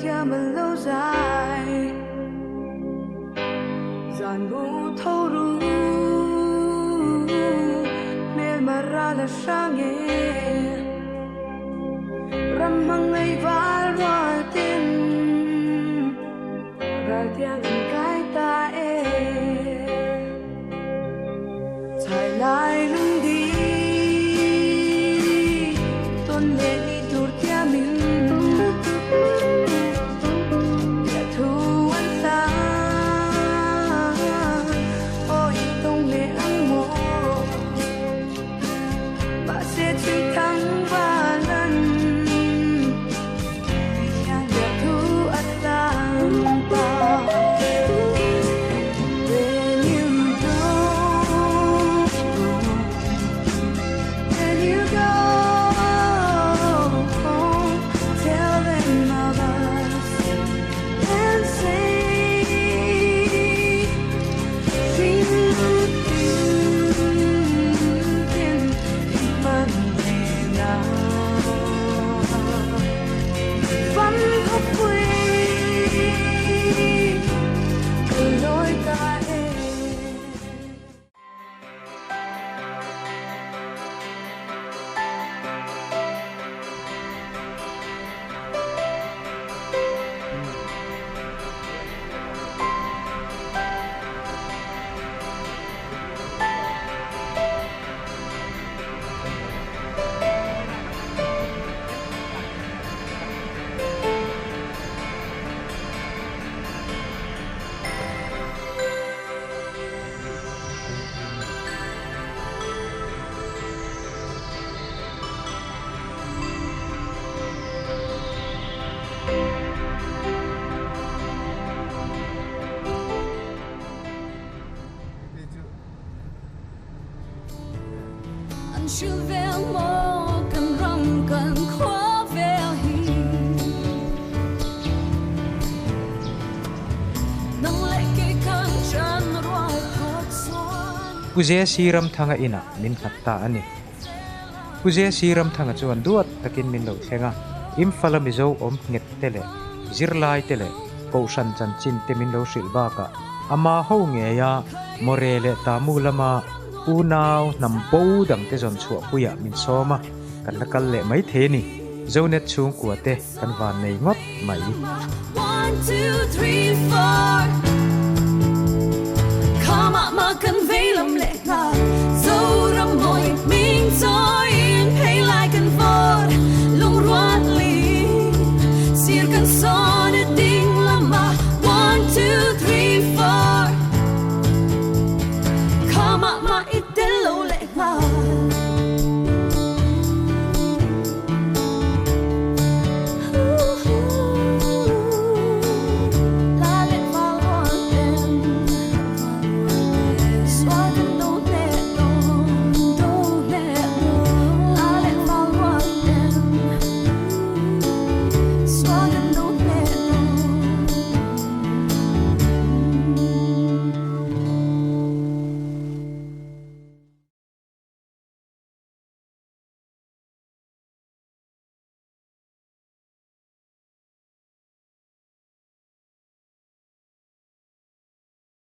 Speaker 11: thiam an lo zai zan bu tho ru hmel mara la hrang e ram hmang ngei val rual tin ral tiang an kai ta e chai lai lung di tôn lệ ni tur tiamin ya thu an sa ôi tông lệ ang mo ba se chim thang ba lần ya thu an lang ta. When you go, when you go home, tell them of us and say, An hril vel maw kan ram kan khua vel hi nang leh kei kan chan rual phawt chuan.
Speaker 2: Pu JC Ramthanga inah min nghat ta a ni. Pu JC Ramthanga chuan duat takin min lo thleng a, Imphal-a Mizo awm nghet te leh zirlai te leh Kohhran chanchin te min lo hrilh bakah ama ho ngeia More leh Tamu lama unau hnam bo dang te zawn chhuah puiah min sawm a, kan la kal leh mai thei a ni. Zonet chhungkua te kan van nei ngawt mai.
Speaker 1: One, two, three, four.